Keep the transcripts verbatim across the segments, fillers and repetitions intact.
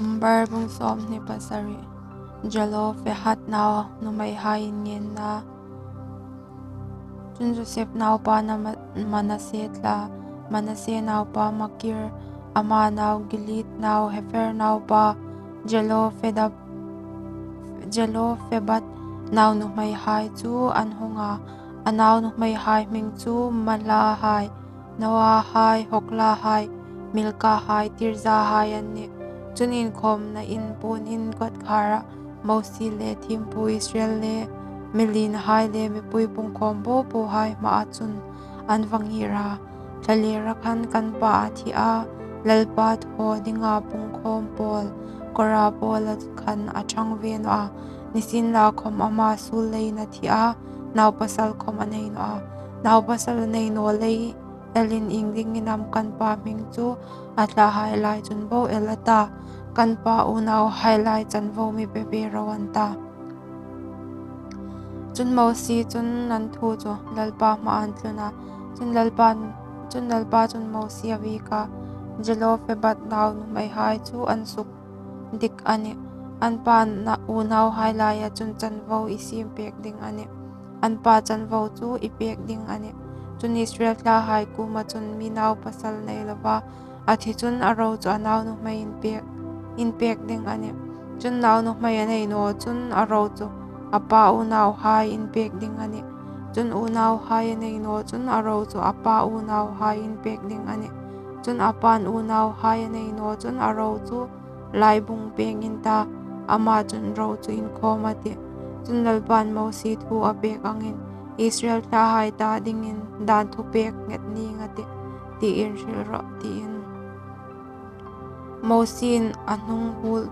Number bung sawmhni pasari. Zelophehad nau nuhmeihai inngenna. Chun Joseph naupa Nama-, Manasseh thla, Manasseh naupa Makir, ama nau Gilead nau Hepher naupa Zelophedab-, Zelophehad nau nuhmeihai chu an hung a, a nau nuhmeihai hming chu Mahlahai, Noahai, Hoglahai, Milkahai, Tirzahai an nih. Chun inkhawmna in puon in kawtkhara Mosie le thiempu Israel le mi lienhai le mipui pungkhawm po pohai hmaa chun an va ngir a. Thlalera khan kan pa a thi a, Lalpa thaw dinga pungkhawm pawl, Kora pawla khan a ṭhang ve naw a. Nisienlakhawm ama sul leiin a thi a, naupasal khawm a nei naw a. Naupasal a nei naw lei elin iengdingin am kan pa hming chu a thlahai lai chun bo el a ta? Kan pa unauhai lai chanvo mi pe ve ro an ta. Chun Mosie chun an thu chu Lalpa hmaa an tlun a. Chun Lalpa, chun Lalpa chun Mosie a biek a, Zelophehad nau nuhmeihai chu an suk dik a nih. An pa na unauhai laia chun chanvo i siem pek ding a nih. An pa chanvo chu i pek ding a nih. Chun Israel thlahai kuoma chun mi naupasal nei lova a thi chun a ro chu a nau nuhmei in pek, in pek ding a nih. Chun nau nuhmei a nei naw chun a ro chu a pa unauhai in pek ding a nih. Chun unauhai a nei naw chun a ro chu a pa unauhai in pek ding a nih. Chun a pa'n unauhai a nei naw chun a ro chu laibung peng in ta, ama chun ro chu inkhawm a tih. Chun Lalpa'n Mosie thu a pek angin Israel thlahai ta dingin dan thupek nghet ning a tih, tiin hril rawh, tiin. Mosie'n a hnung hul,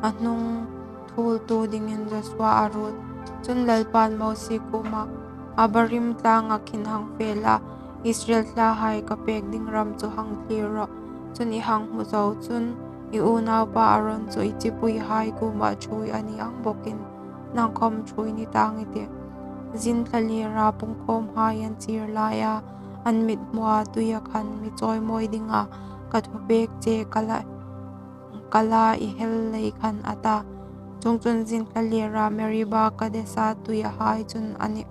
a hnung thultu dingin Joshua a ruot. Chun Lalpa'n Mosie kuoma, Abarim tlanga khin hang fe la, Israel thlahai ka pek ding ram chu hang thlir rawh. Chun i hang hmu zo chun i unaupa Aron chu i chipuihai kuoma ṭhuoi a ni ang bawkin nang khawm ṭhuoi ni tang i tih. Zin thlalera pungkhawmhai an chir laia an mithmua tuia khan mi chawimawi dinga ka thupek che ka la, ka la i hel lei khan a ta. Chuongchun zin thlalera Meriba Kadesa tuiahai chun a nih.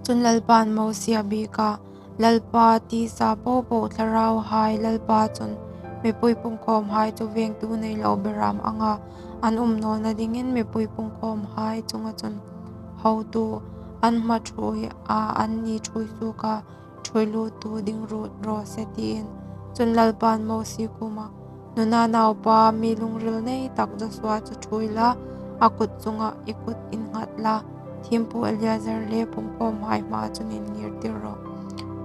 Chun Lalpa'n Mosie a biek a, Lalpa tisa po po thlarauhai Lalpa chun mipui pungkhawmhai chu vengtu nei lo beram anga an um nawna dingin mipui pungkhawmhai chunga chun hotu, an hma ṭhuoi a, an ni ṭhuoi suoka ṭhuoi luttu ding ruot raw se, tiin. Chun Lalpa'n Mosie kuoma, Nuna naupa mi lungril nei tak Joshua chu ṭhuoi la, a kut chunga i kut innghat la, thiempu Eleazar le pungkhawmhai hmaa chun inngirtir rawh.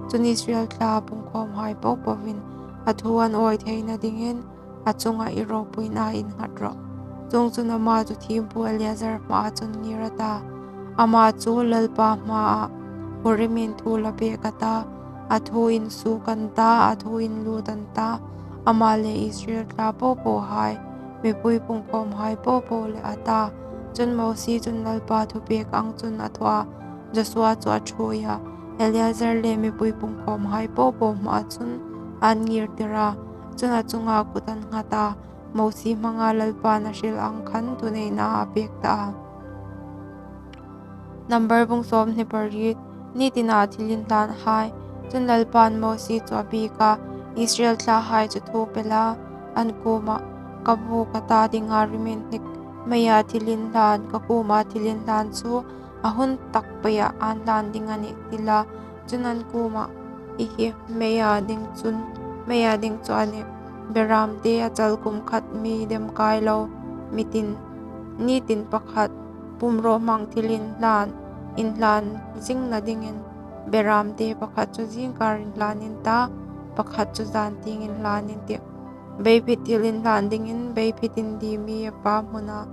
Chun Israel thla pungkhawmhai po poin a thu an awi theina dingin a chunga i ropuina innghat rawh. Chuongchun ama chu thiempu Eleazar hmaa chun ngir a ta. Ama chu Lalpa hmaa Urim-in thu la pek a ta, a thu insuok an ta, a thu inlut an ta, ama le Israel thla po pohai, mipui pungkhawmhai po po le a ta. Chun Mosie chun Lalpa thupek ang chun a thaw a, Joshua chu a ṭhuoi a, Eleazar le mipui pungkhawmhai po po hmaa chun an ngirtir a, chun a chunga kut an nghat a, Mosie hmanga Lalpa'n a hril ang khan thuneina a pek ta a. Number bung sawmhni pariet, ni tina thil inhlanhai. Chun Lalpa'n Mosie chu a biek a, Israel thlahai chu thu pe la, an kuoma, ka bu ka ta dinga riminhnik meia thil inhlan, ka kuoma thil inhlan chu a hun tak peia an hlan ding a nih, ti la. Chun an kuoma, i hi meia ding chun, meia ding chu a nih. Beramte a chal kum khat mi demkai lo, mi tin, ni tin pakhat, pumrawhmang thil inhlan, inhlan zingna dingin, beramte pakhat chu zingkar inhlan in ta, pakhat chu zan tieng inhlan in tih. Beiphit thil inhlan dingin beiphit indi mi a pa hmuna,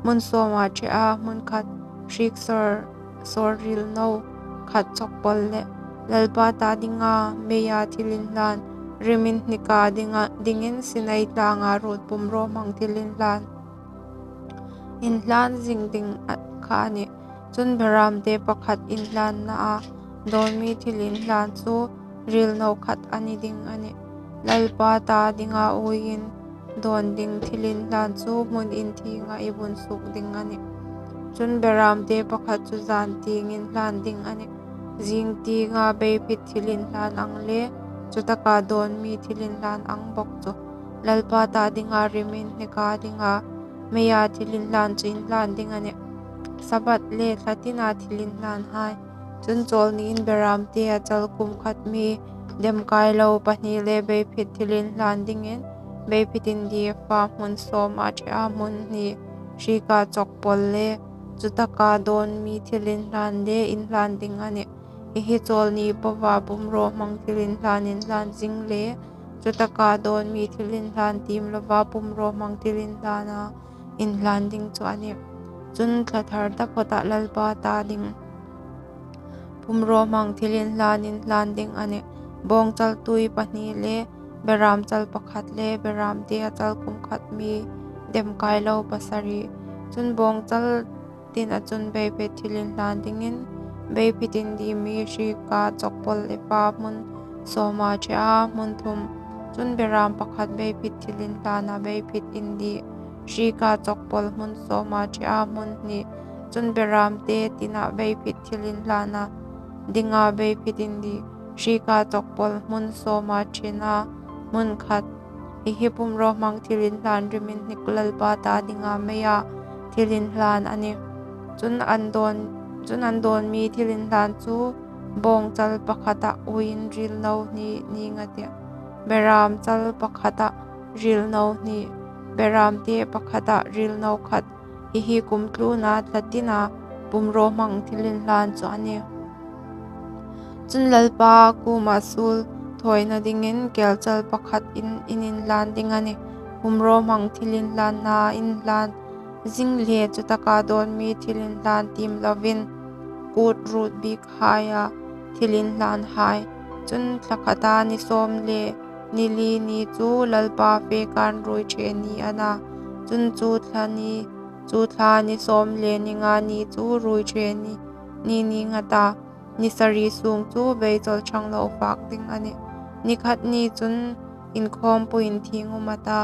hmun sawma ṭhea hmun khat hriek sawr, sawr ril no khat chawk pawl le Lalpa ta dinga meia thil inhlan, riminhnika dinga, dingin Sinai tlanga ruot pumrawhmang thil inhlan, inhlan zing ding kha a nih. Chun beramte pakhat inhlannaa dawn mi thil inhlan chu ril no khat a ni ding a nih. Lalpa ta dinga uiin dawn ding thil inhlan chu hmun inthienga i vun suok ding a nih. Chun beramte pakhat chu zan tieng inhlan ding a nih. Zing tienga beiphit thil inhlan ang le, chutaka dawn mi thil inhlan ang bawk chu Lalpa ta dinga rim inhnik a dinga meia thil inhlan chu inhlan ding a nih. Sabbath le thla tina thil inhlanhai. Chun chawlni in beramte a chal kum khat mi demkai lo pahni le beiphit thil inhlan dingin, beiphit indi efa hmun sawma ṭhea hmun hni hrieka chawk pawl le chutaka dawn mi thil inhlan le inhlan ding a nih. Hi hi chawlni poa pumrawhmang thil inhlan inhlan zing le chutaka dawn mi thil inhlan tiem loa pumrawhmang thil inhlana inhlan ding chu a nih. Chun thla thar taphawta Lalpa ta ding pumrawhmang thil inhlan inhlan ding a nih. Bawngchal tui pahni le beramchal pakhat le beramte a chal kum khat mi demkai lo pasari. Chun bawngchal tina chun beiphit thil inhlan dingin, beiphit indi mi hrieka chawk pawl efa hmun sawma ṭhea hmun thum. Chun beram pakhat beiphit thil inhlana beiphit indi hrieka chawk pawl hmun sawma ṭhea hmun hni. Chun beramte tina beiphit thil inhlana dinga beiphit indi hrieka chawk pawl hmun sawma ṭhena hmun khat. Hi hi pumrawhmang thil inhlan rim inhnik Lalpa ta dinga meia thil inhlan a nih. Chun an dawn, chun an dawn mi thil inhlan chu bawngchal pakhata uoin ril no hni ning a tih. Beramchal pakhata ril no hni, beramte pakhata ril no khat. Hi hi kum tluna thla tina pumrawhmang thil inhlan chu a nih. Chun Lalpa kuoma suol thawina dingin kelchal pakhat in, in inhlan ding a nih. Pumrawhmang thil inhlanna inhlan zing le chutaka dawn mi thil inhlan tiem loin kut ruot bik haia thil inhlanhai. Chun thla khata ni sawm le ni li ni chu Lalpa fe kan ruoiṭhe ni a na. Chun chu thla ni, chu thla ni sawm le ni nga ni chu ruoiṭhe ni, ni ning a ta. Ni sari sung chu beichawl chang lo fak ding a nih. Ni khat ni chun inkhawmpui inthieng um a ta,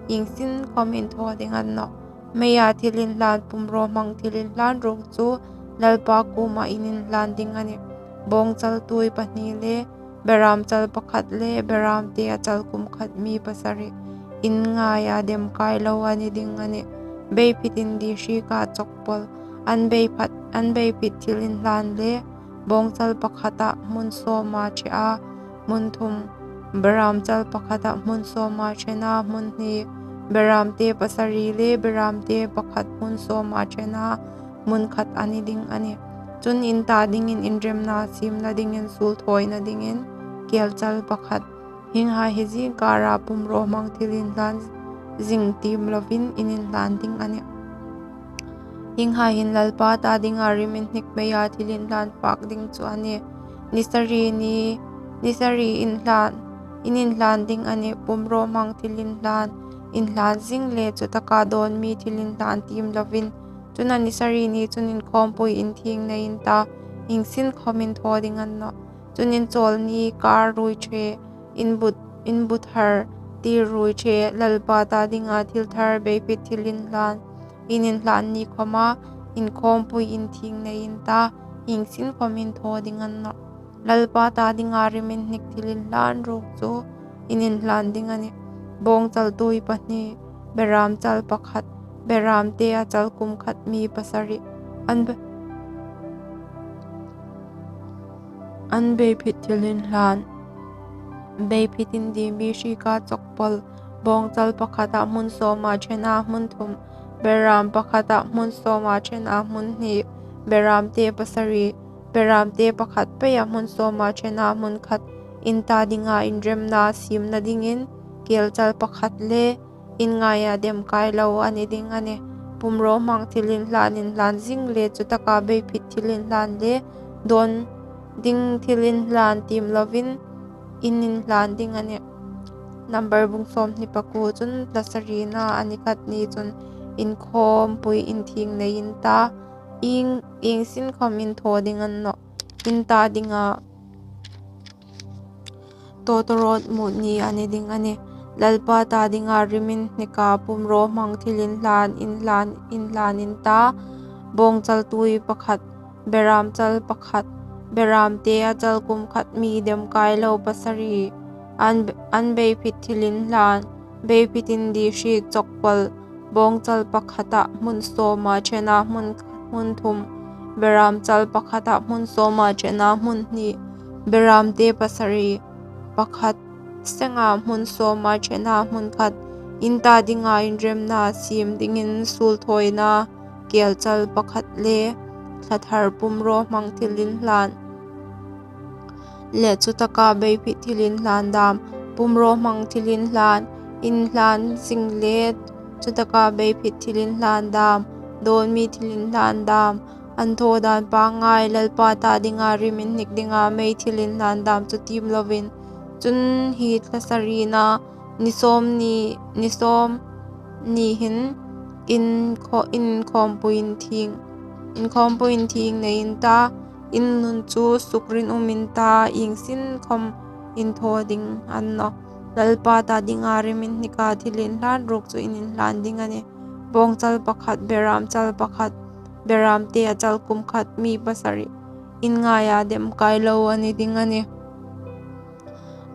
iengsin khawm inthaw ding a ni nawh. Meia thil inhlan pumrawhmang thil inhlan ruok chu Lalpa kuoma in inhlan ding a nih. Bawngchal tui pahni le beramchal pakhat le beramte a chal kum khat mi pasari. In ngaia demkai lo a ni ding a nih. Beiphit indi hrieka chawk pawl, an beiphat, an beiphit thil inhlan le bawngchal pakhata hmun sawma ṭhea hmun thum, beramchal pakhata hmun sawma ṭhena hmun hni, beramte pasari le beramte pakhat hmun sawma ṭhena hmun khat a ni ding a nih. Chun in ta dingin inremna siemna dingin suol thawina dingin kelchal pakhat. Hienghai hi zingkara pumrawhmang thil inhlan zing tiem loin in inhlan ding a nih. Hienghai hin Lalpa ta dinga rim inhnik meia thil inhlan fak ding chu a nih. Ni sari ni, ni sari inhlan, in inhlan ding a nih. Pumrawhmang thil inhlan, inhlan zing le chutaka dawn mi thil inhlan tiem loin. Chun a ni sari ni chun inkhawmpui inthieng nei in ta, iengsin khawm inthaw ding a ni nawh. Chun in chawlni kar ruoiṭhe, in bu, in bu thar tir ruoiṭhe, Lalpa ta dinga thil thar beiphit thil inhlan, in inhlan ni khawma inkhawmpui inthieng nei in ta, iengsin khawm inthaw ding a ni nawh. Lalpa ta dinga rim inhnik thil inhlan ruok chu in inhlan ding a nih. Bawngchal tui pahni, beramchal pakhat, beramte a chal kum khat mi pasari. An be, an beiphit thil inhlan, beiphit indi mi hrieka chawk pawl, bawngchal pakhata hmun sawma ṭhena hmun thum, beram pakhata hmun sawma ṭhena hmun hni, beramte pasari, beramte pakhat peia hmun sawma ṭhena hmun khat, in ta dinga inremna siemna dingin kelchal pakhat le in ngaia demkai lo a ni ding a nih. Pumrawhmang thil inhlan, inhlan zing le chutaka beiphit thil inhlan le dawn ding thil inhlan tiem loin in inhlan ding a nih. Number bung sawmhni pakuo chun thla sarina a ni khat ni chun inkhawmpui inthieng nei in ta, ieng, iengsin khawm inthaw ding a ni nawh. In ta dinga tawtawrawt mut ni a ni ding a nih. Lalpa ta dinga rim in hnik a, pumrawhmang thilinhlan inhlan, inhlan in ta, bawngchal tui pakhat, beramchal pakhat, beramte a chal kum khat mi demkai lo pasari, an, an beiphit thilinhlan, beiphit indihri chawkpal, bawngchal pakhata hmun sawma ṭhena hmun, hmun thum, beramchal pakhata hmun sawma ṭhena hmun hni, beramte pasari, pakhat senga hmun sawma ṭhena hmun khat, in ta dinga inremna siem dingin sulthawina kelchal pakhat le thlathar pumrawhmang thilinhlan le chutaka beiphit thilinhlan dam, pumrawhmang thilinhlan, inhlan zing le chutaka beiphit thilinhlan dam, dawnmi thilinhlan dam, an thaw dan pangngai, Lalpa ta dinga rim in hnik dinga mei thilinhlan dam chu tiem lovin. Chun hi thla sarina ni sawmni, ni sawmni hin in khaw-, in khawmpui inthieng, in khawmpui inthieng nei in ta, in nun chu sukrin um in ta, ieng sin khawm inthaw ding a ni naw. Lalpa ta dinga rim in hnik a, thilinhlan ruok chu in inhlan ding a nih. Bawngchal pakhat, beramchal pakhat, beramte a chal kum khat mi pasari, in ngaia demkai lo a ni ding a nih.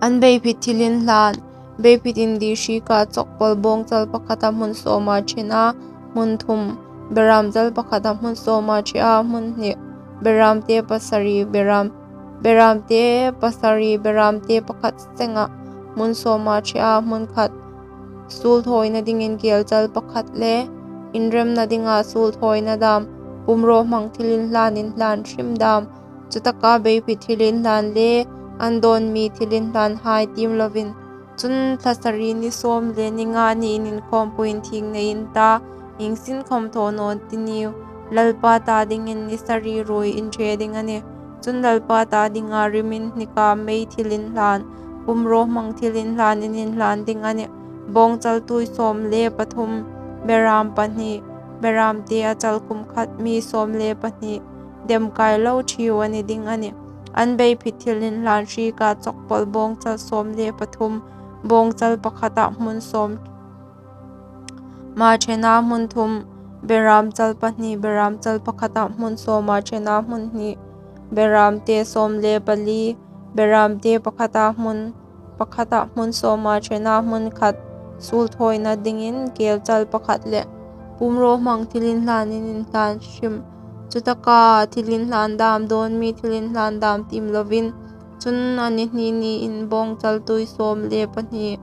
An beiphit thilinhlan, beiphit indihri ka chawkpal, bawngchal pakhata hmun sawma ṭhena hmun thum, beramchal pakhata hmun sawma ṭhea hmun hni, beramte pasari, beram, beramte pasari, beramte pakhat senga hmun sawma ṭhea hmun khat, sulthawina dingin kelchal pakhat le inremna dinga sulthawina dam, pumrawhmang thilinhlan inhlan hrim dam, chutaka beiphit thilinhlan le an dawnmi thilinhlanhai tiem lovin. Chun thla sari ni sawm le ni nga niin in khawmpui inthieng nei in ta, ieng sin khawm thaw naw ti niu, Lalpa ta dingin ni sari ruoi in ṭhe ding a nih. Chun Lalpa ta dinga rim in hnik a, mei thilinhlan, pumrawhmang thilinhlan in inhlan ding a nih. Bawngchal tui sawm le pathum, beram pahni, beramte a chal kum khat mi sawm le pahni, demkai lo ṭhiu a ni ding a nih. An beiphit thilinhlan hri ka chawkpal, bawngchal sawm le pathum, bawngchal pakhata hmun sawm ma ṭhena hmun thum, beramchal pahni, beramchal pakhata hmun sawma ṭhena hmun hni, beramte sawm le pali, beramte pakhata hmun, pakhata hmun sawma ṭhena hmun khat, sulthawina dingin kelchal pakhat le pumrawhmang thilinhlan in inhlan hrim, chutaka thilinhlan dam, dawnmi thilinhlan dam tiem lovin. Chun a ni hni niin bawngchal tui sawm le pahni,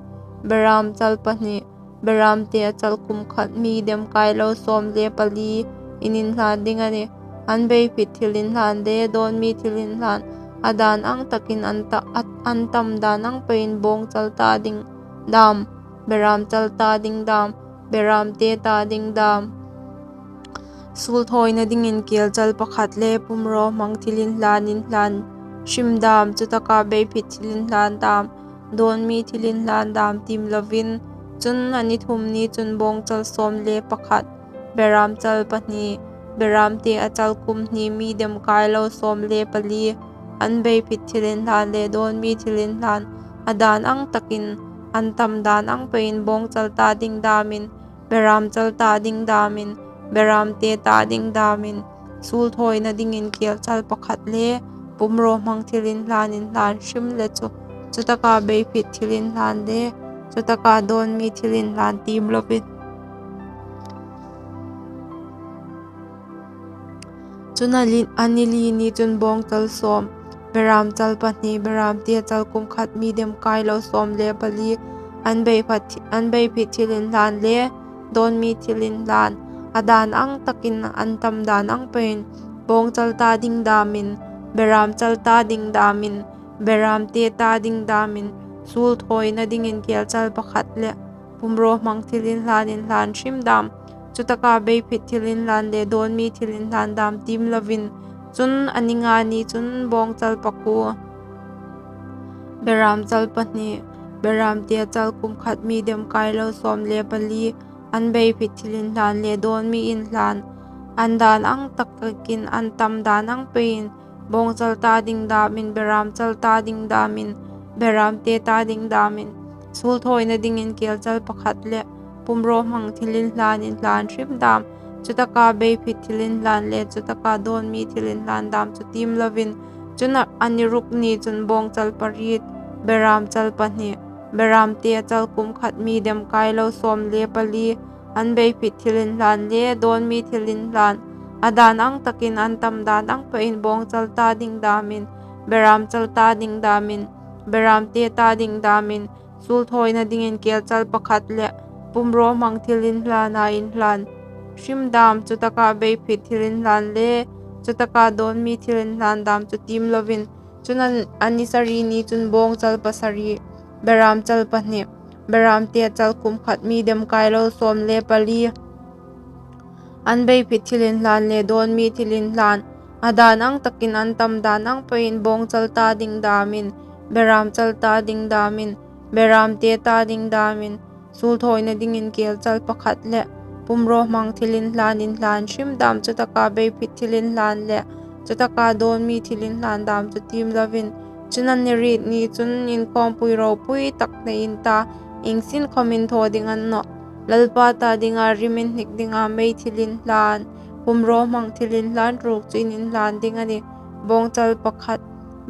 beramchal pahni, beramte a chal kum khat mi demkai lo sawm le pali in inhlan ding a nih. An beiphit thilinhlan le dawnmi thilinhlan a dan ang takin an ta, a, an tam dan ang peiin bawngchal ta ding dam, beramchal ta ding dam, beramte ta ding dam, sulthawina dingin kelchal pakhat le pumrawhmang thilinhlan inhlan hrim dam, chutaka beiphit thilinhlan dam, dawnmi thilinhlan dam tiem lovin. Chun a ni thum ni chun bawngchal sawm le pakhat, beramchal pahni, beramte a chal kum hni mi demkai lo sawm le pali, an beiphit thilinhlan le dawnmi thilinhlan a dan ang takin an tam dan ang peiin bawngchal ta ding damin, beramchal ta ding damin, beramte ta ding damin, sulthawina dingin kelchal pakhat le pumrawhmang thilinhlan inhlan hrim le chu, chutaka beiphit thilinhlan le chutaka dawnmi thilinhlan tiem lovin. Chun a li, a ni li ni chun bawngchal sawm, beramchal pahni, beramte a chal kum khat mi demkai lo sawm le pali, an beiphit, an beiphit thilinhlan le dawnmi thilinhlan a dan ang takin an tam dan ang peiin bawngchal ta ding damin, beramchal ta ding damin, beramte ta ding damin, sulthawina dingin kelchal pakhat le pumrawhmang thilinhlan inhlan hrim dam, chutaka beiphit thilinhlan le dawnmi thilinhlan dam tiem lovin. Chun a ni nga ni chun bawngchal pakuo, beramchal pahni, beramte a chal kum khat mi demkai lo sawm le pali, an beiphit thilinhlan le dawnmi inhlan an dan ang takin an tam dan ang peiin bawngchal ta ding damin, beramchal ta ding damin, beramte ta ding damin, suolthawina dingin kelchal pakhat le pumrawhmang thilinhlan inhlan hrim dam, chutaka beiphit thilinhlan le chutaka dawnmi thilinhlan dam chu tiem lovin. Chun a, a ni ruk ni chun bawngchal pariet, beramchal pahni, beramte chal kum khat mi demkai lo sawm le pali, an beiphit thilinhlan le dawnmi thilinhlan, a dan ang takin an tam dan ang peiin bawngchal ta ding damin, beramchal ta ding damin, beramte ta ding damin, suolthawina dingin kelchal pakhat le pumrawhmang thilinhlana inhlan hrim dam, chutaka beiphit thilinhlan le chutaka dawnmi thilinhlan dam chu tiem lovin. Chun an, a ni sari ni chun bawngchal pasari, beramchal pahni, beramte chal kum khat mi demkai lo sawm le pali, an beiphit thilinhlan le dawnmi thilinhlan, a dan ang takin an tam dan ang peiin bawngchal ta ding damin, beramchal ta ding damin, beramte ta ding damin, suolthawina dingin kelchal pakhat le pumrawhmang thilinhlan inhlan hrim dam, chutaka beiphit thilinhlan le chutaka dawnmi thilinhlan dam chu tiem lovin. Chun a ni riet ni chun inkhawmpui ropui tak nei in ta, ieng sin khawm inthaw ding a ni nawh. Lalpa ta dinga rim inhnik dinga mei thilinhlan, pumrawhmang thilinhlan ruok chu in inhlan ding a nih. Bawngchal pakhat,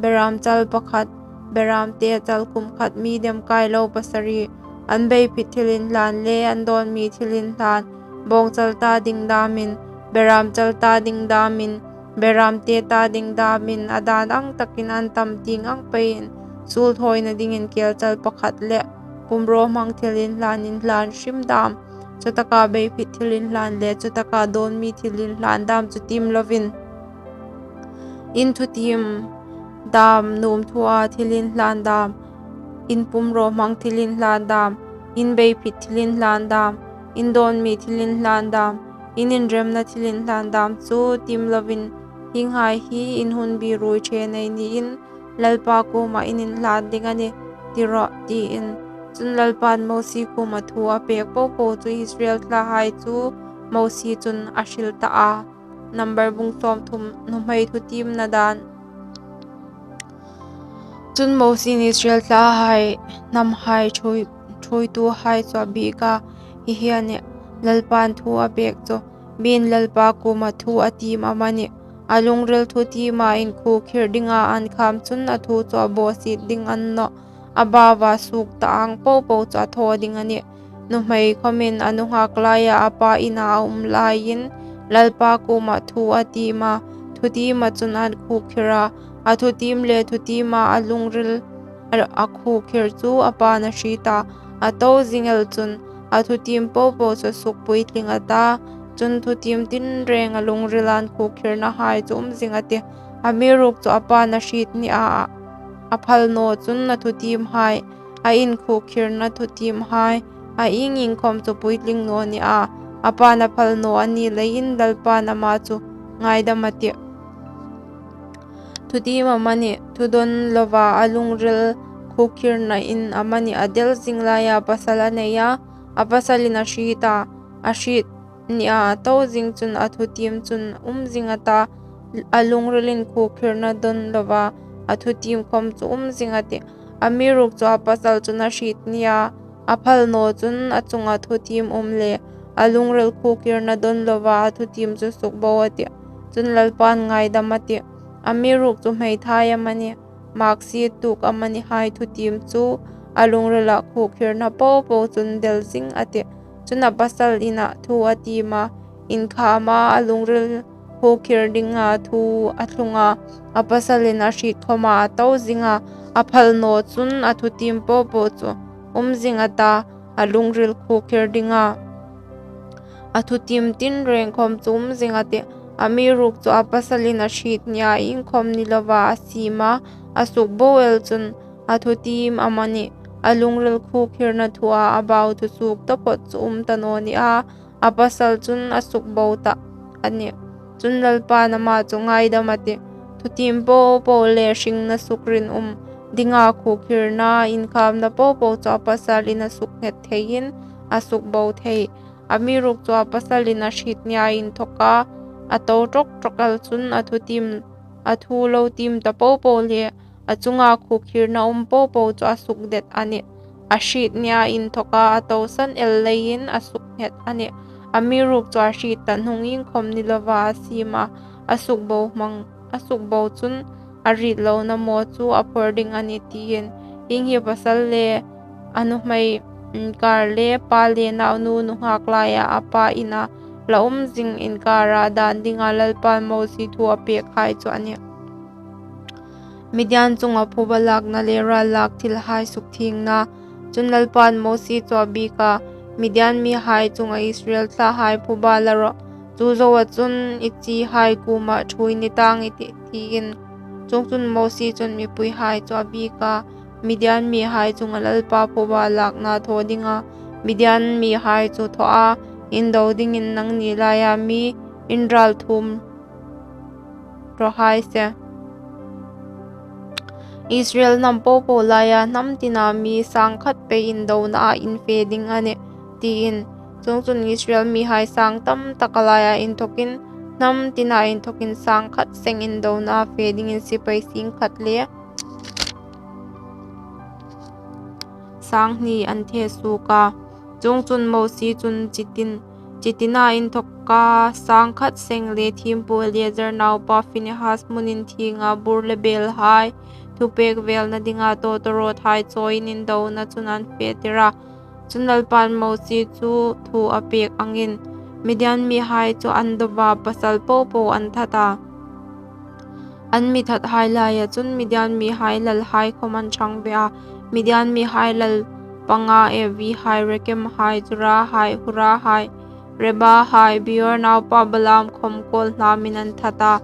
beramchal pakhat, beramte chal kum khat mi demkai lo pasari, an beiphit thilinhlan le an dawnmi thilinhlan, bawngchal ta ding damin, beramchal ta ding damin, beramte ta ding damin, a dan ang takin an tam tieng ang peiin suolthawina dingin kelchal pakhat le pumrawhmang thilinhlan inhlan hrim dam, chutaka beiphit thilinhlan le chutaka dawnmi thilinhlan dam chu tiem lovin. In thutiem dam, nuom thua thilinhlan dam, in pumrawhmang thilinhlan dam, in beiphit thilinhlan dam, in dawnmi thilinhlan dam, in inremna thilinhlan dam chu tiem lovin, hienghai hi in hunbi ruoi ṭhe nei niin Lalpa kuoma in inhlan ding a nih, ti rawh, tiin. Chun Lalpan Mosie kuoma thu a pek po po chu Israel thlahai chu Mosie chun a hril ta a. Number bung sawmthum, nuhmei thutiemna dan. Chun Mosiein Israel thlahai hnamhai ṭhuoi, ṭhuoituhai chu a biek a, hi hi a nih, Lalpan thu a pek chu, mi'n Lalpa kuoma thu a tiem amanih, a lungril thutiema inkhukhir dinga an kham chun a thu chu a bawsiet ding a ni nawh, a baua suok ta ang po po chu a thaw ding a nih. Nuhmei khawmin a nunghak laia a pa ina a um laiin Lalpa kuoma thu a tiem a, thutiema chun an khukhir a, a thutiem le thutiema a lungril a, a khukhir chu a pa'n a hriet a, a to zing el chun a thutiem po po chu suk puitling a ta, chun thutiem tinreng a lungril an khukhirnahai chu um zing a tih. Amiruokchu a pa'n a hriet ni a, a phal naw chun a thutiemhai, a inkhukhirna thutiemhai, a ieng ieng khawm chu puitling naw ni a, a pa'n a phal naw a ni leiin Lalpa'n ama chu ngaidam a tih. Thutiem amanih, thu dawn lova a lungril khukhirnain amanih a del zing laia pasal a nei a, a pasalin a hriet a, a hriet ni a, a to zing chun a thutiem chun um zing a ta, a lungril inkhukhirna dawn lova a thutiem khawm chu um zing a tih. Amiruokchu a pasal chun a hriet ni a, a phal naw chun a chunga thutiem um le a lungril khukhirna dawn lova a thutiem chu sukbo a tih. Chun Lalpa'n ngaidam a tih. Amiruokchu hmeithai amanih, maksie tuok amanihai thutiem chu a lungrila khukhirna po po chun del zing a tih. Chun a pasal ina thu a tiem a, inkhama a lungril khukhir dinga thu a thlung a, a pasalin a hriet khawma a to zing a, a phal naw chun a thutiem po po chu um zing a ta, a lungril khukhir dinga a thutiem tinreng khawm chu um zing a tih. Amiruokchu a pasalin a hriet nia iengkhawm ni lova a siem a, a sukbo el chun a thutiem amanih, a lungril khukhirna thua a bau thusuok taphawt chu um ta naw ni a, a pasal chun a sukbo ta a nih. Chun Lalpa'n ama chu ngaidam a tih. Thutiem po po le hringna sukrinum dinga khukhirna inkhamna po po chu a pasalin a suknghet theiin a sukbo thei. Amiruokchu a pasalin a hriet nia inthoka a to ṭawk ṭawk el chun a thutiem, a thu lo tiem ta po po le a chunga khukhirna um po po chu a sukdet a nih. a hriet nia inthawka a tosan el leiin a suknghet a nih. Amiruokchu a hriet ta hnung iengkhawm ni lova a siem a, a sukbo hmang, a sukbo chun a riet lona maw chu a phawr ding a nih, tiin. Hieng hi pasal le a nuhmei inkar le pa le naunu nunghak laia a pa ina la um zing inkara dan dinga Lalpan Mosie thu a pekhai chu a nih. Midian chunga phuba lakna le ral lak thilhai sukthiengna. Chun Lalpan Mosie chu a biek a, Midian mihai chunga Israel thlahai phuba la rawh. Chu zoa chun i chihai kuoma ṭhuoi ni tang i tih, tiin. Chuongchun Mosie chun mipuihai chu a biek a, Midian mihai chunga Lalpa phuba lakna thaw dinga Midian mihai chu thaw a, indo dingin nangni laia mi inralthuom rawh hai se. Israel hnam popo laia hnam tina mi sang khat pei indonaa in fe ding a nih, tiin. Chuongchun Israel mihai sang tam taka laia inthawkin, hnam tina inthawkin sang khat seng indonaa fe dingin sipai sing khat le sang hni an the suok a. Chuongchun Mosie chun chitin, chitina inthawka sang khat seng le thiempu Eleazar naupa Phinehas hmun inthienga bur le belhai, thupek velna dinga tawtawrawthai chawiin indona chun an fetir a. Chun Lalpan Mosie chu thu a pek angin Midian mihai chu an do a, pasal popo an that a. An mi thathai laia chun Midian mihai lalhai khawm an ṭhang ve a. Midian mihai lal panga Evi hai, Rekem hai, Zora hai, Hura hai, Reba hai, Beor naupa Balaam khawm kawlhnamin an that a.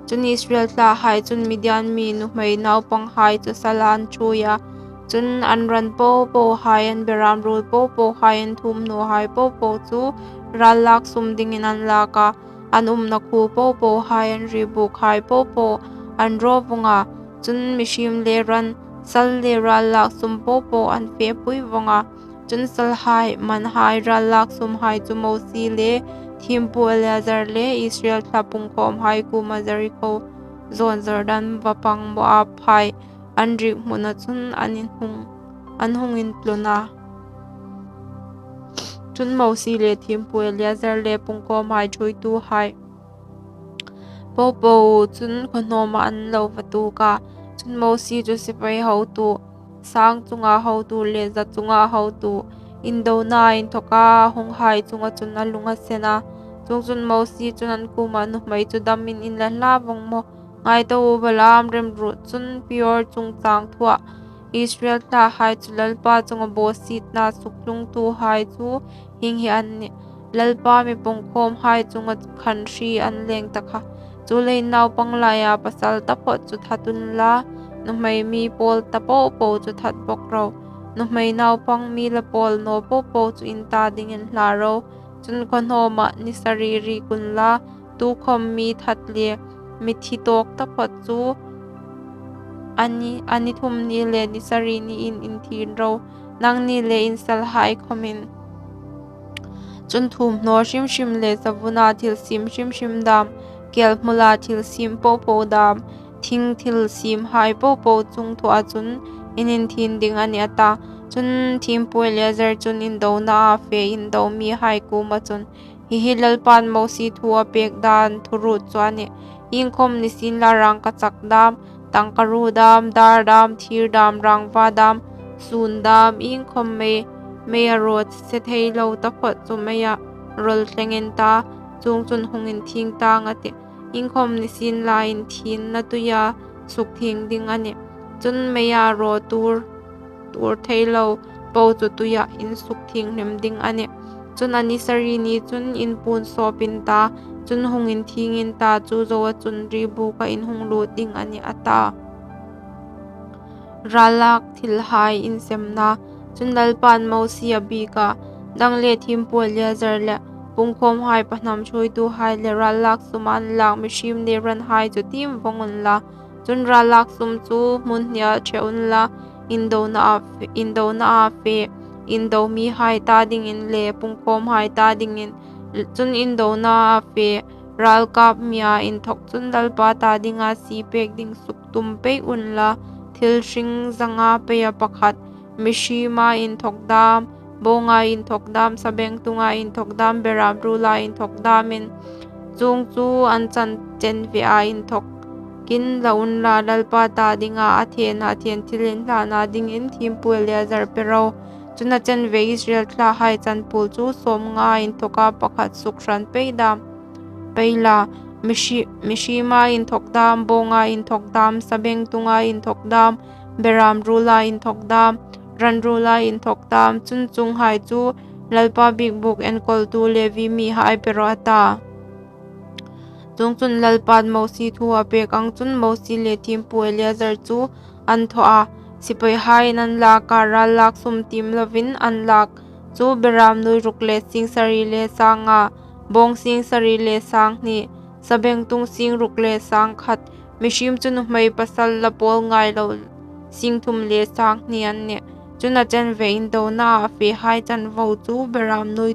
Chun Israel thlahai chun Midian mi nuhmei naupanghai chu sala an ṭhuoi a. Chun an ran popohai, an beram ruol popohai, an thuomhnawhai popo chu ral lak sum dingin an lak a. An umna khuo popohai, an ri bukhai popo an raw vawng a. Chun mihriem le ran, sal le ral lak sum popo an fepui vawng a. Chun salhai, manhai, ral lak sumhai chu Mosie le thiempu Eleazar le Israel thla pungkhawmhai kuoma Jeriko zawn Jordan vapang Moab hai an riek hmuna chun an inhung, an hung intlun a. Chun Mosie le thiempu Eleazar le pungkhawmhai ṭhuoituhai popo chun khaw hnawma an lo va tuok a. Chun Mosie chu sipai hotu, sang chunga hotu le za chunga hotu, indona inthawka hunghai chunga chun a lung a sen a. Chuongchun Mosie chun an kuoma, nuhmei chu damin in la hla vawng maw? Ngai ta u, Balaam remruot chun Peor chungchang thuah Israel thlahai chu Lalpa chunga bawsietna suktlungtuhai chu hieng hi an nih. Lalpa mi pungkhawmhai chunga khan hri an leng ta kha. Chuleiin naupang laia pasal taphawt chu that unla, nuhmei mi pawl ta popo chu that bawk ro. Nuhmei naupang mi la pawl naw popo chu in ta dingin hla ro. Chun khaw hnawma ni sari riek unla, tukhawm mi that le mi thi tawk taphawt chu a ni, a ni thum ni le ni sari niin inthin ro, nangni le in salhai khawmin. Chun thuomhnaw hrim hrim le savuna thil siem hrim hrim dam, kelhmula thil siem popo dam, thing thil siemhai popo chungthua chun in inthin ding a nih, a ta. Chun thiempu Eleazar chun indonaa fe indo mihai kuoma chun, hi hi Lalpan Mosie thu a pek dan thuruot chu a nih. Iengkhawm nisienla rangkachak dam, tangkaruo dam, dar dam, thir dam, rangva dam, sun dam, iengkhawm mei, mei a raw se thei lo taphawt chu meia rawl thleng in ta, chuongchun hung inthieng tang a tih. Iengkhawm nisienla inthinna tuia sukthieng ding a nih. Chun meia raw tuor, tuor thei lo po chu tuia in sukthieng hlim ding a nih. Chun a ni sari ni chun in puon sawp in ta, chun hung inthieng in ta, chu zoa chun ri buka in hung lut ding a nih, a ta. Ral lak thilhai insemna. Chun Lalpan Mosie a biek a, nang le thiempu Eleazar le pungkhawmhai, pahnam ṭhuoituhai le ral lak suma an lak mihriem le ranhai chu tiem vawng unla. Chun ral lak sum chu hmun hnia ṭhe unla, indonaa fe, indonaa fe indo mihai ta dingin le pungkhawmhai ta dingin, chun indonaa fe ralkap mia inthawk chun Lalpa ta dinga sie pek ding suktum pei unla, thil hring zanga peia pakhat, mihrima inthawk dam, bawnga inthawk dam, sabengtunga inthawk dam, beram ruola inthawk damin chuong chu an chan chen ve a inthawkin la unla, Lalpa ta dinga a thena then thilinhlana dingin thiempu Eleazar pe ro. Chun a chen ve Israel thlahai chanpuol chu sawmnga inthawka pakhat suk hran pei dam pei la, mihri- mihrima inthawk dam, bawnga inthawk dam, sabengtunga inthawk dam, beram ruola inthawk dam, ran ruola inthawk dam, chun chuonghai chu Lalpa biekbuk enkawltu Levi mihai pe rawh, a ta. Chuongchun Lalpan Mosie thu a pek ang chun Mosie le thiempu Eleazar chu an thaw a, sipaihaiin an lak a, ral lak sum tiem lovin an lak chu beram nui ruk le sing sari le sang nga, bawng sing sari le sang hni, sabengtung sing ruk le sang khat, mihriem chu nuhmei pasal la pawl ngai lo sing thum le sang hni an nih. Chun a chen ve indonaa a fehai chanvo chu beram nui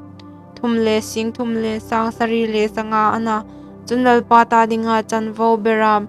thum le sing thum le sang sari le sanga a na. Chun Lalpa ta dinga chanvo beram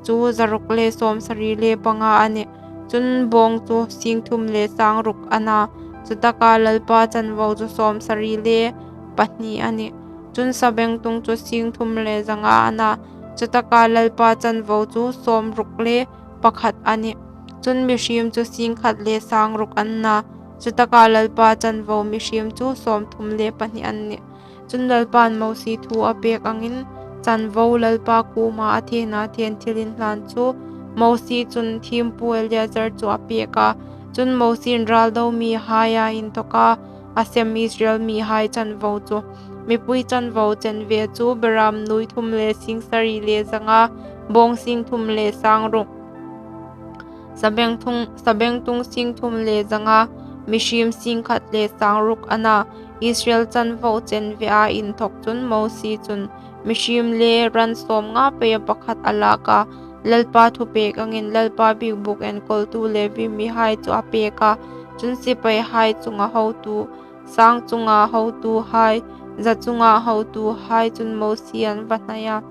chu za ruk le sawm sari le panga a nih. Chun bawng chu sing thum le sang ruk a na. Chutaka Lalpa chanvo chu sawm sari le pahni a nih. Chun sabengtung chu sing thum le za nga a na. Chutaka Lalpa chanvo chu sawm ruk le pakhat a nih. Chun mihriem chu sing khat le sang ruk an na. Chutaka Lalpa chanvo mihriem chu sawm thum le pahni an nih. Chun Lalpan Mosie thu a pek angin chanvo Lalpa kuoma a thena then thilinhlan chu Mosie chun thiempu Eleazar chu a pek a. Chun Mosiein ral do mihaia inthawka a sem Israel mihai chanvo chu, mipui chanvo chen ve chu beram nui thum le sing sari le za nga, bawng sing thum le sang ruk, sabengtung, sabengtung sing thum le za nga, mihriem sing khat le sang ruk a na. Israel chanvo chen ve a inthawk chun Mosie chun mihriem le ran sawmnga peia pakhat a lak a, Lalpa thupek angin Lalpa biekbuk enkawltu Levi mihai chu a pek a. Chun sipaihai chunga hotu, sang chunga hotuhai, za chunga hotuhai chun Mosie an va hnai a.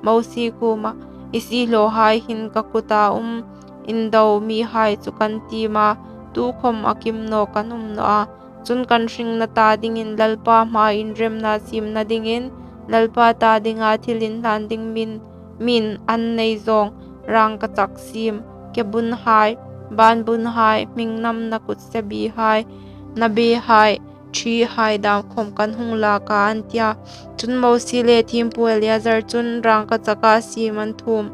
Mosie kuoma, "I siehlawhai hin ka kuta um indo mihai chu kan tiem a, tukhom a kim naw kan um naw a. Chun kan hringna ta dingin Lalpa hmaa inremna siemna dingin Lalpa ta dinga thilinhlan ding min, min an nei zawng rangkachak siem, kebunhai, banbunhai, hmingnamna kutsebi hai, na behai, thihai dam khom kan hung lak a," an ti a. Chun Mosie le thiempu Eleazar chun rangkachaka siem an thuom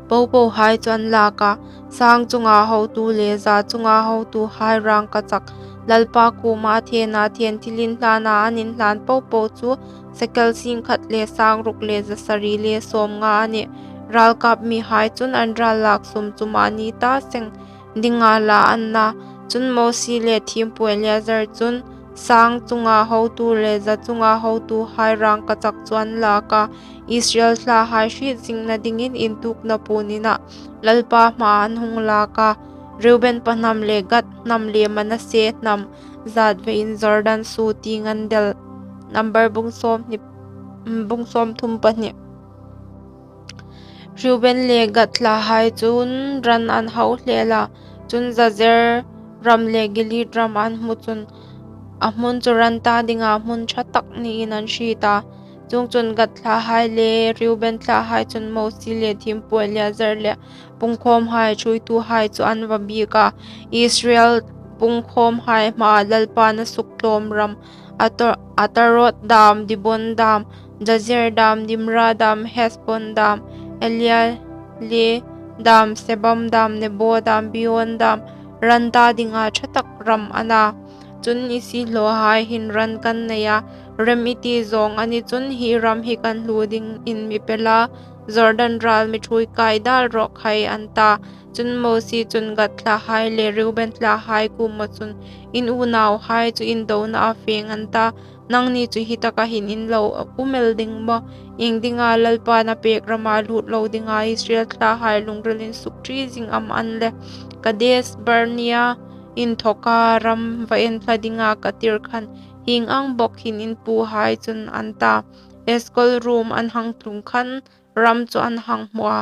popohai chu an lak a, sang chunga hotu le za chunga hotuhai rangkachak Lalpa kuoma a thena then thilinhlana an inhlan popo chu sekel sing khat le sang ruk le za sari le sawmnga a nih. Ralkap mihai chun an ral lak sum chu mani ta seng dinga la an na. Chun Mosie le thiempu Eleazar chun sang chunga hotu le za chunga hotuhai rangkachak chu an lak a, Israel thlahai hriet zingna dingin intukna puon inah Lalpa hmaa an hung lak a. Reuben pa hnam le Gad hnam le Manasse hnam zat vein Jordan su tieng an del. Number bung sawm hni, bung sawm thum pahni. Reuben le Gad thlahai chun ran an hau hle a, chun Jazer ram le Gilead ram an hmu chun a hmun chu ran ta dinga hmun ṭha tak niin an hriet a. Chuongchun Gad thlahai le Reuben thlahai chun Mosie le thiempu Eleazar le pungkhawmhai ṭhuoituhai chu an va biek a, Israel pungkhawmhai hmaa Lalpan a suktlawm ram, Ato-, Atarot dam, Dibon dam, Jazer dam, Dimra dam, Hesbon dam, Eleale dam, Sebam dam, Nebo dam, Beon dam, ran ta dinga ṭha tak ram a na. Chun, "I siehlawhai hin ran kan nei a, rem i ti zawng a ni chun hi ram hi kan hluo dingin mi pe la, Jordan ral mi ṭhuoi kai dal rawh khai," an ta. Chun Mosie chun Gad thlahai le Reuben thlahai kuoma chun, "In unauhai chu indonaah fe ngei an ta, nangni chu hi taka hin in lo um el ding maw? Iengdinga Lalpan a pek rama lut lo dinga Israel thlahai lungril insukṭi zing am a ni le? Kadesh Barnea inthawka ram va enthla dinga ka tir khan hieng ang bawk hin in puhai chun," an ta. Eskol rum an hang tlung khan ram chu an hang hmu a,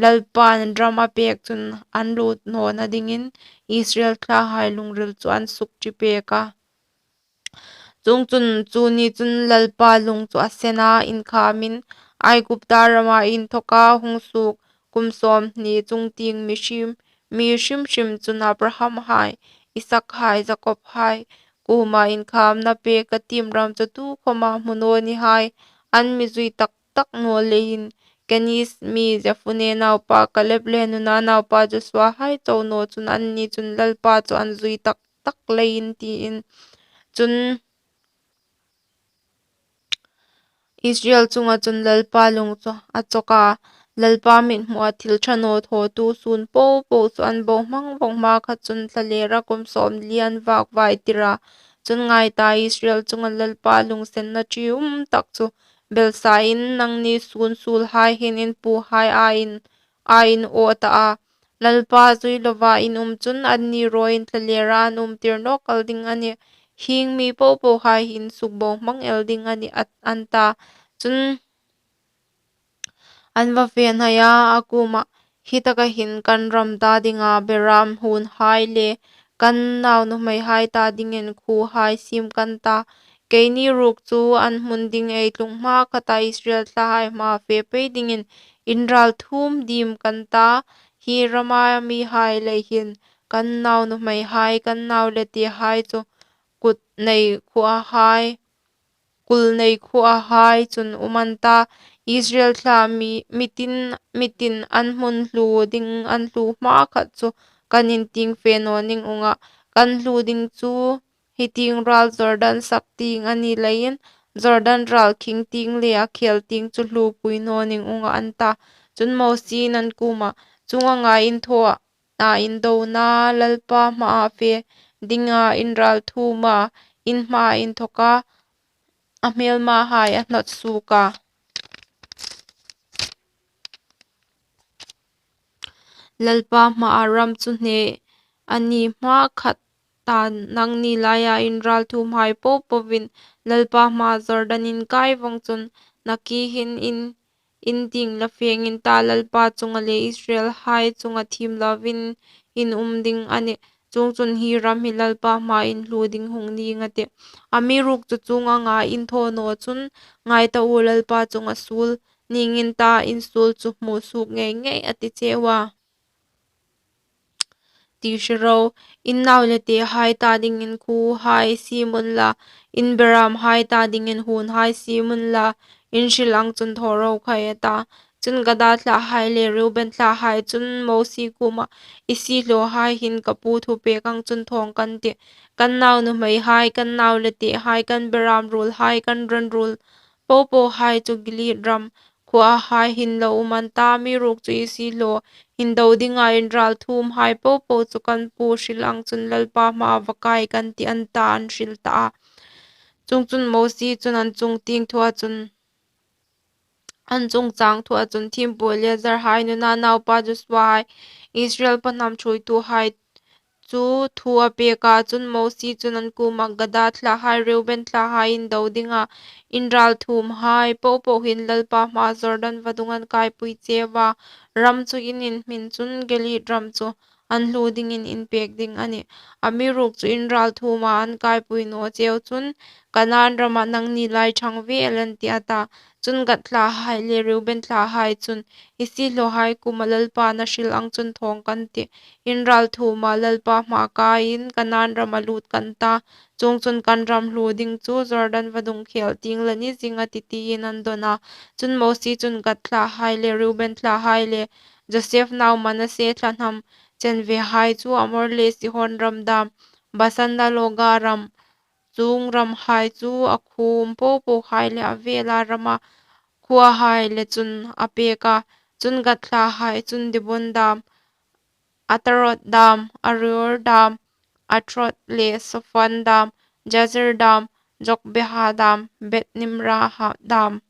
Lalpa'n ram a pêk chun an lut nawna dingin Israel thlahai lungril chu an sukṭi pêk a. Chuongchun chu ni chun Lalpa lung chu a sen a, inkhâmin Aigupta rama inthawka hung suok kum sâwmhni chungtieng mi hrim, mi hrim hrim chun Abraham hai, Isak hai, Jakob hai kuoma inkhâmna pêk ka tiem ram chu tukhawma hmu naw ni hai. An mi zui tak tak naw leiin Keniz mi Jephunne naupa Kaleb le Nun naupa Josua hai chau naw chun anni chun Lalpa chu an zui tak tak leiin, tiin. Chun Israel chunga chun Lalpa lung chu a chawk a, Lalpa mithmua thil ṭha naw thawtu sun po po chu an bohmang vawng hma kha chun thlalera kum sâwmli an vâk vai tir a. Chun ngai ta, Israel chunga Lalpa lungsenna ṭium tak chu belsain nangni sun suolhai hin in puhai a in, a in aw ta a. Lalpa zui lova in um chun anni rawiin thlalera an um tir nawk el ding a nih. Hieng mi po pohai hi in sukbohmang el ding a nih, a, an ta. Chun an va fe hnai a, a kuomah, Hi taka hin kan ram ta dinga beram huonhai le kan nau nuhmeihai ta dingin khuohai siem kan ta. Keini ruok chu an hmun ding ei tlung hma khata Israel thlahai hmaa fe pei dingin in ralthuom diem kan ta. Hi rama mihai lei hin kan nau nuhmeihai, kan nau le tehai chu kut nei khuohai, kul nei khuohai chun um an ta. Israel thla mi, mi tin, mi tin an hmun hluo ding an hluo hma khat chu kan intieng fe naw ning unga, kan hluo ding chu hi tieng ral Jordan sak tieng a ni leiin, Jordan ral khing tieng le a khel tieng chu hluopui naw ning unga, an ta. Chun Mosi'n an kuomah, Chuong anga in thaw a, a indona Lalpa hmaa fe dinga in ralthuoma, in hmaa inthawka a hmêlmahai a hnawt suok a, Lalpa hmaa ram chu hne a ni hma khat ta nangni laia in ralthuomhai po poin Lalpa hmaa Jordan in kai vawng chun, nakie hin in, in tieng la fêng in ta, Lalpa chunga le Israelhai chunga thiem loin in um ding a nih. Chuongchun hi ram hi Lalpa hmaa in hluo ding hung ning a tih. Amiruokchu chuong anga in thaw naw chun, ngai ta u, Lalpa chunga suol ning in ta, in suol chu hmu suok ngei ngei a ti cheu a. Ti hre ro, in nau le tehai ta dingin khuohai siem unla, in beramhai ta dingin huonhai siem unla, in hril ang chun thaw ro khai, a ta. Chun Gad thlahai le Reuben thlahai chun Mosie kuomah, I siehlawhai hin ka pu thupêk ang chun thawng kan tih. Kan nau nuhmeihai, kan nau le tehai, kan beram ruolhai, kan ran ruol po pohai chu Gilead ram khuohai hin lo um an ta. Amiruokchu i siehlaw hin do dinga in ralthuomhai po po chu kan pu hril ang chun Lalpa hmaa va kai kan tih, an ta, an hril ta a. Chuongchun Mosie chun an chungtieng thua chun, an chungchâng thua chun thiempu Eleazar hai, Nun naupa Josua hai, Israel pahnam ṭhuoituhai chu thu a pêk a. Chun Mosie chun an kuomah, Gad thlahai, Reuben thlahai in do dinga in ralthuomhai po po hin Lalpa hmaa Jordan vadung an kaipui cheu a, ram chu in inhmin chun Gilead ram chu an hluo dingin in pêk ding a nih. Amiruokchu in ralthuoma an kaipui naw cheu chun Kanaan rama nangni lai ṭhang ve el an tih, a ta. Chun Gad thlahai le Reuben thlahai chun, I siehlawhai kuoma Lalpa'n a hril ang chun thawng kan tih. In ralthuoma Lalpa hmaa kaiin Kanaan rama lût kan ta. Chuongchun kan ram hluo ding chu Jordan vadung khel tieng la ni zing a tih, tiin an dawn a. Chun Mosie chun Gad thlahai le Reuben thlahai le Josef nau Manasse thla hnam chenvehai chu Amor le Sihon ram dam, Basan le Oga ram, chuong ramhai chu a khuo po pohai le a vêla rama khuohai le chun a pêk a. Chun Gad thlahai chun Dibon dam, Atarot dam, Aroer dam, Atrot le Sofan dam, Jazer dam, Jogbeha dam, Beth-nimra dam,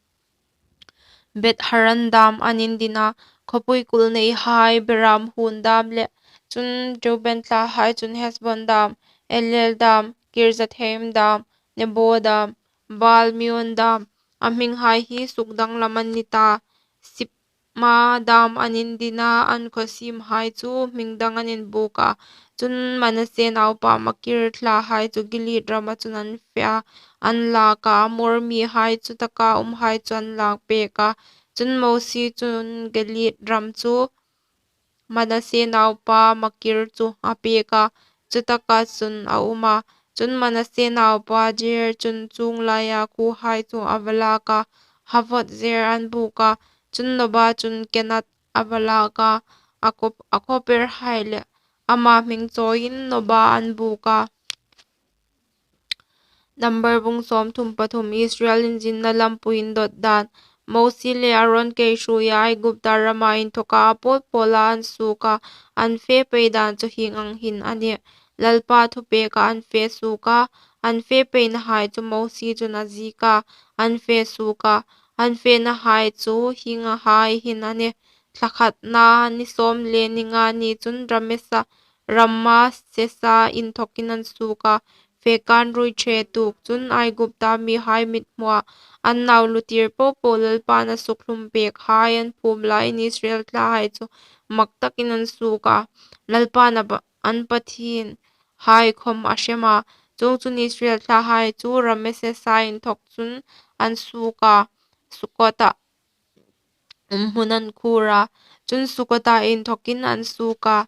Beth-haran dam an indin a, khawpui kul neihai, beram huon dam le. Chun Reuben thlahai chun Hesbon dam, Eleale dam, Kirjathaim dam, Nebo dam, Baal-meon dam, a hminghai hi sukdanglam an ni ta, Sip Sibma dam an indin a, an khawsiemhai chu hming dang an inbûk a. Chun Manasse naupa Makir thlahai chu Gilead rama chun an fe a, an lâk a, Amor mihai chu taka umhai chu an lâk pêk a. Chun Mosie chun Gilead ram chu Manasse naupa Makir chu a pêk a, chutaka chun a um a. Chun Manasse naupa Jair chun chuong laia khuohai chu a va lâk a, Havoth-Jair an bûk a. Chun Noba chun Kenath a va lâk a, a khaw-, a khawperhai le ama hming chawiin Noba an bûk a. Number bung sawmthum pathum. Israel inzinna lampui indawt dan. Mosie le Aron kei hruoia Aigupta rama inthoka a pawl pawla an suok a, an fe pei dan chu hieng ang hin a nih. Lalpa thupêka an fe suok a, an fe peinahai chu Mosie chun a ziek a, an fe suok a, an fenahai chu hienghai hin a nih. Thla khatna ni sawm le ni nga ni chun Ramesa, Ramesesa inthokin an suok a, Fekan ruoi ṭhe tuok chun Aigupta mihai mithmua an nau lutir po po Lalpan a sukhlum pêkhai an phum laiin Israel thlahai chu mak takin an suok a, Lalpan a pa-, an Pathienhai khawm a hrem a. Chuongchun Israel thlahai chu Ramesesa inthok chun an suok a, Sukota umhmun an khuor a. Chun Sukota inthokin an suok a,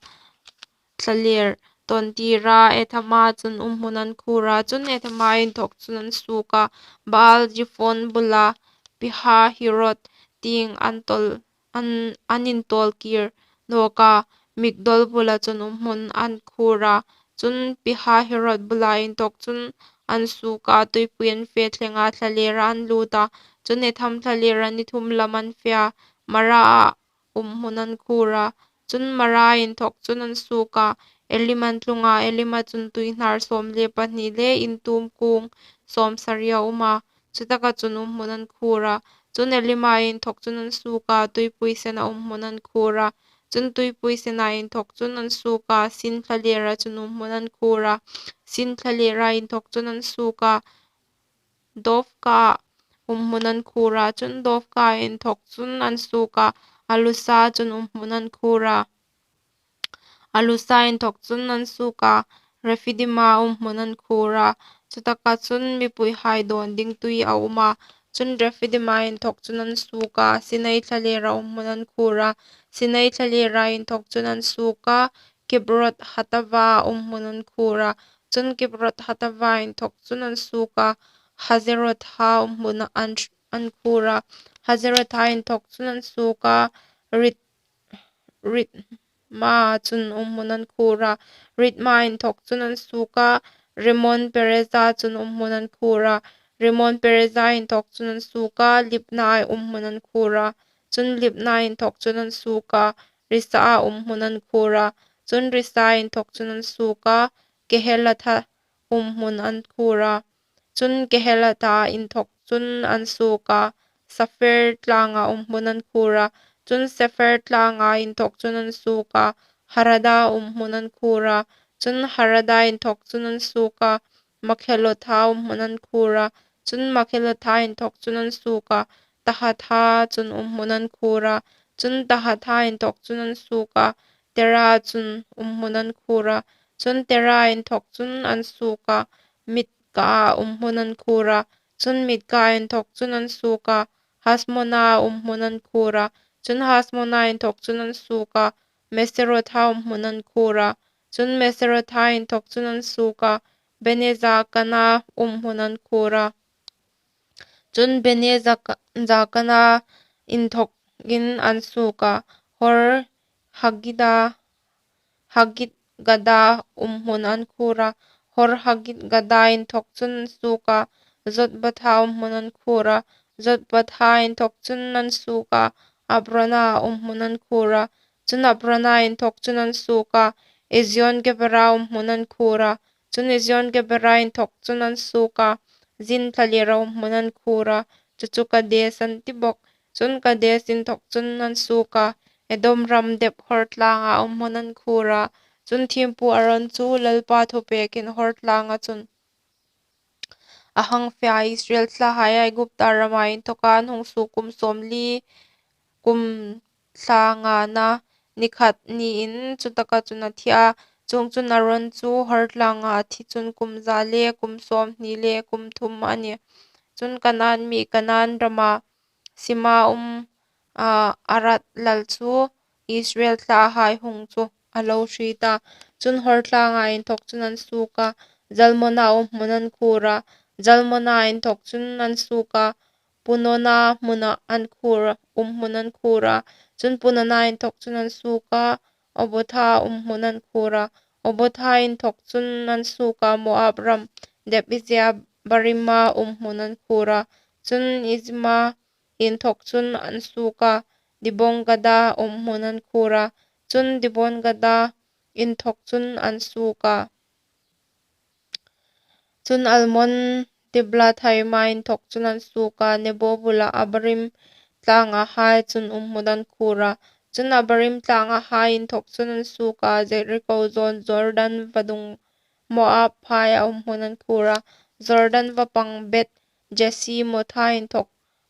thlaler tawn tira Ethama chun umhmun an khuor a. Chun Ethama inthok chun an suok a, Baal Zephon bula Pihahiroth tieng an tawl, an, an intawl kir nawk a, Migdol bula chun umhmun an khuor a. Chun Pihahiroth bula inthok chun an suok a, tuipui an fe thleng a, thlalera an lût a. Chun Etham thlalera ni thum lam an fe a, Mara-a umhmun an khuor a. Chun Mara inthok chun an suok a, Elim an tlung a, Elima chun tuihnar sawm le pahni le intum kung sawm sari a um a, chutaka chun umhmun an khuor a. Chun Elima inthok chun an suok a, tuipui sena umhmun an khuor a. Chun tuipui sena inthok chun an suok a, Sin thlalera chun umhmun an khuor a. Sin thlalera inthok chun an suok a, Dofka umhmun an khuor a. Chun Dofka inthok chun an suok a, Alusa chun umhmun an khuor a. Alusa inthok chun an suok a, Refidima umhmun an khuor a. Chutaka chun mipuihai dawn ding tui a um a. Chun Refidima inthok chun an suok a, Sinai thlalera umhmun an khuor a. Sinai thlalera inthok chun an suok a, Kibrot Hatava umhmun an khuor a. Chun Kibrot Hatava inthok chun an suok a, Hazerotha umhmun an, an khuor a. Hazerotha inthok chun an suok a, Rit, Ritma chun umhmun an khuor a. Ritma inthok chun an suok a, Rimon Pereza chun umhmun an khuor a. Rimon Pereza inthok chun an suok a, Libna umhmun an khuor a. Chun Libna inthok chun an suok a, Risa umhmun an khuor a. Chun Risa inthok chun an suok a, Kehelatha umhmun an khuor a. Chun Kehelatha inthok chun an suok a, Sapher tlanga umhmun an khuor a. Chun Sapher tlanga inthok chun an suok a, Harada umhmun an khuor a. Chun Harada inthok chun an suok a, Makhelotha umhmun an khuor a. Chun Makhelotha inthok chun an suok a, Tahatha chun umhmun an khuor a. Chun Tahatha inthok chun an suok a, Tera chun umhmun an khuor a. Chun Tera inthok chun an suok a, Mitka umhmun an khuor a. Chun Mitka inthok chun an suok a, Hasmona umhmun an khuor a. Chun Hasmona inthok chun an suok a, Meserotha umhmun an khuor a. Chun Meserotha inthok chun an suok a, Bene Jakana umhmun an khuor a. Chun Bene Jaka-, Jakana inthokin an suok a, Hor Hagida, Hagidgada umhmun an khuor a. Hor Hagidgada inthok chun an suok a, Jotbatha umhmun an khuor a. Jotbatha inthok chun an suok a, Abrona umhmun an khuor a. Chun Abrona inthok chun an suok a, Ezion Gebera umhmun an khuor a. Chun Ezion Gebera inthok chun an suok a, Zin thlalera umhmun an khuor a. Chu chu Kades an ti bawk. Chun Kades inthok chun an suok a, Edom ram dep Hor tlanga umhmun an khuor a. Chun thiempu Aron chu Lalpa thupekin Hor tlanga chun a hang fe a, Israel thlahai Aigupta rama inthoka an hung suok kum sawmli, kum thla ngana ni khat niin chutaka chun a thi a. Chuongchun Aron chu Hor tlanga a thi chun kum za le kum sawmhni le kum thum a nih. Chun Kanaan mi Kanaan rama sima um, a, Arad lal chu Israel thlahai hung chu a lo hriet a. Chun Hor tlanga inthawk chun an suok a, Zalmona um hmun an khuor a. Zalmona inthawk chun an suok a, Punona hmuna an khuor, um hmun an khuor a. Chun Punona inthawk chun an suok a, Obotha um hmun an khuor a. Obotha inthawk chun an suok a, Moab ram dep Iye-abarima um hmun an khuor a. Chun Iye-abarima inthawk chun an suok a, Dibon-gad um hmun an khuor a. Chun Dibon-gad inthawk chun an suok a. Chun Almon-diblathaima inthawk chun an suok a, Nebo bula Abarim tlangahai chun um hmun an khuor a. Chun Abarim tlangahai inthawk chun an suok a, Jeriko zawn Jordan vadung Moab phaia um hmun an khuor a. Jordan vapang Bet Jesimotha inthawk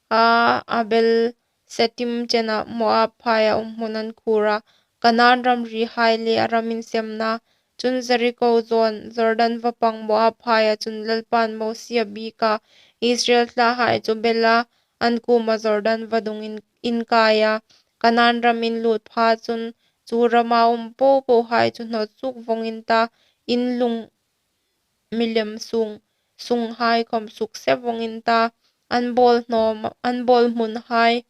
a, Abel Sitim chena Moab phaia um hmun an khuor a. Kanaan ramrihai le a ram insemna. Chun Jeriko zawn Jordan vapang Moab phaia chun Lalpan Mosie a biek a, Israel thlahai chu bela an kuoma Jordan vadungin inkai a, Kanaan ram in lut pha chun chu rama um popohai chu hnawt suok vawng in ta, in lung milem sung, sunghai khawm sukse vawng in ta, an bawl hnawm, an bawl hmunhai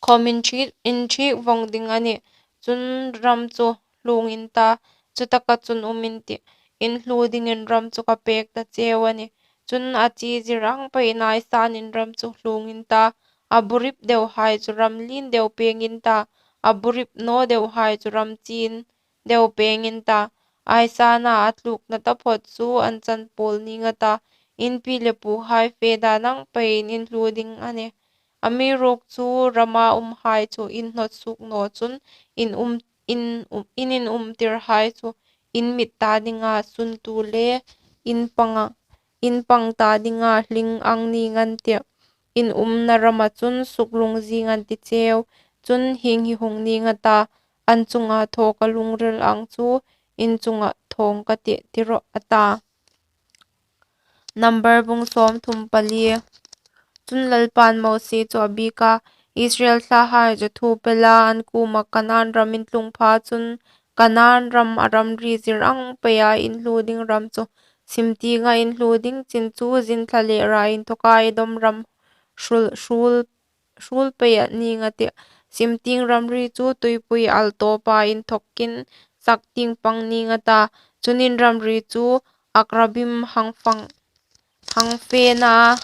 khawm inthik, inthik vawng ding a nih. Chun ram chu hlung in ta, chutaka chun um in tih, in hlu dingin ram chu ka pêk ta cheu a nih. Chun a chi zir ang peiin aisanin ram chu hlung in ta, a bu rip deuhai chu ram lien deu pêng in ta, a bu rip naw deuhai chu ram chin deu pêng in ta, aisana a tlukna taphawt chu an chan pawl ning a ta, in pi le puhai fe dan ang peiin in hlu ding a nih. Amiruokchu rama umhai chu in hnawt suok naw chun in um, in um, in inumtirhai chu in mit ta dinga suntu le in panga, in pang ta dinga hling ang ning an tih. In umna rama chun suklung zing an ti cheu. Chun hieng hi hung ning a ta, an chunga thaw ka lungril ang chu in chunga thawng ka tih, ti rawh, a ta. Number bung sawmthum pali. Chun Lalpan Mosie chu a biek a, Israel thlahai chu thu pe la, an kuoma Kanaan ram in tlung pha chun Kanaan ram a ramri zir ang peia in hlu ding ram chu sim tienga in hlu ding chin chu zin thla le ra inthawka Edom ram hrul, hrul, hrul peia ning a tih. Sim tieng ramri chu tuipui al tawpa inthawkin sak tieng pang ning a ta. Chun in ramri chu Akrabim hang fang, hang fe na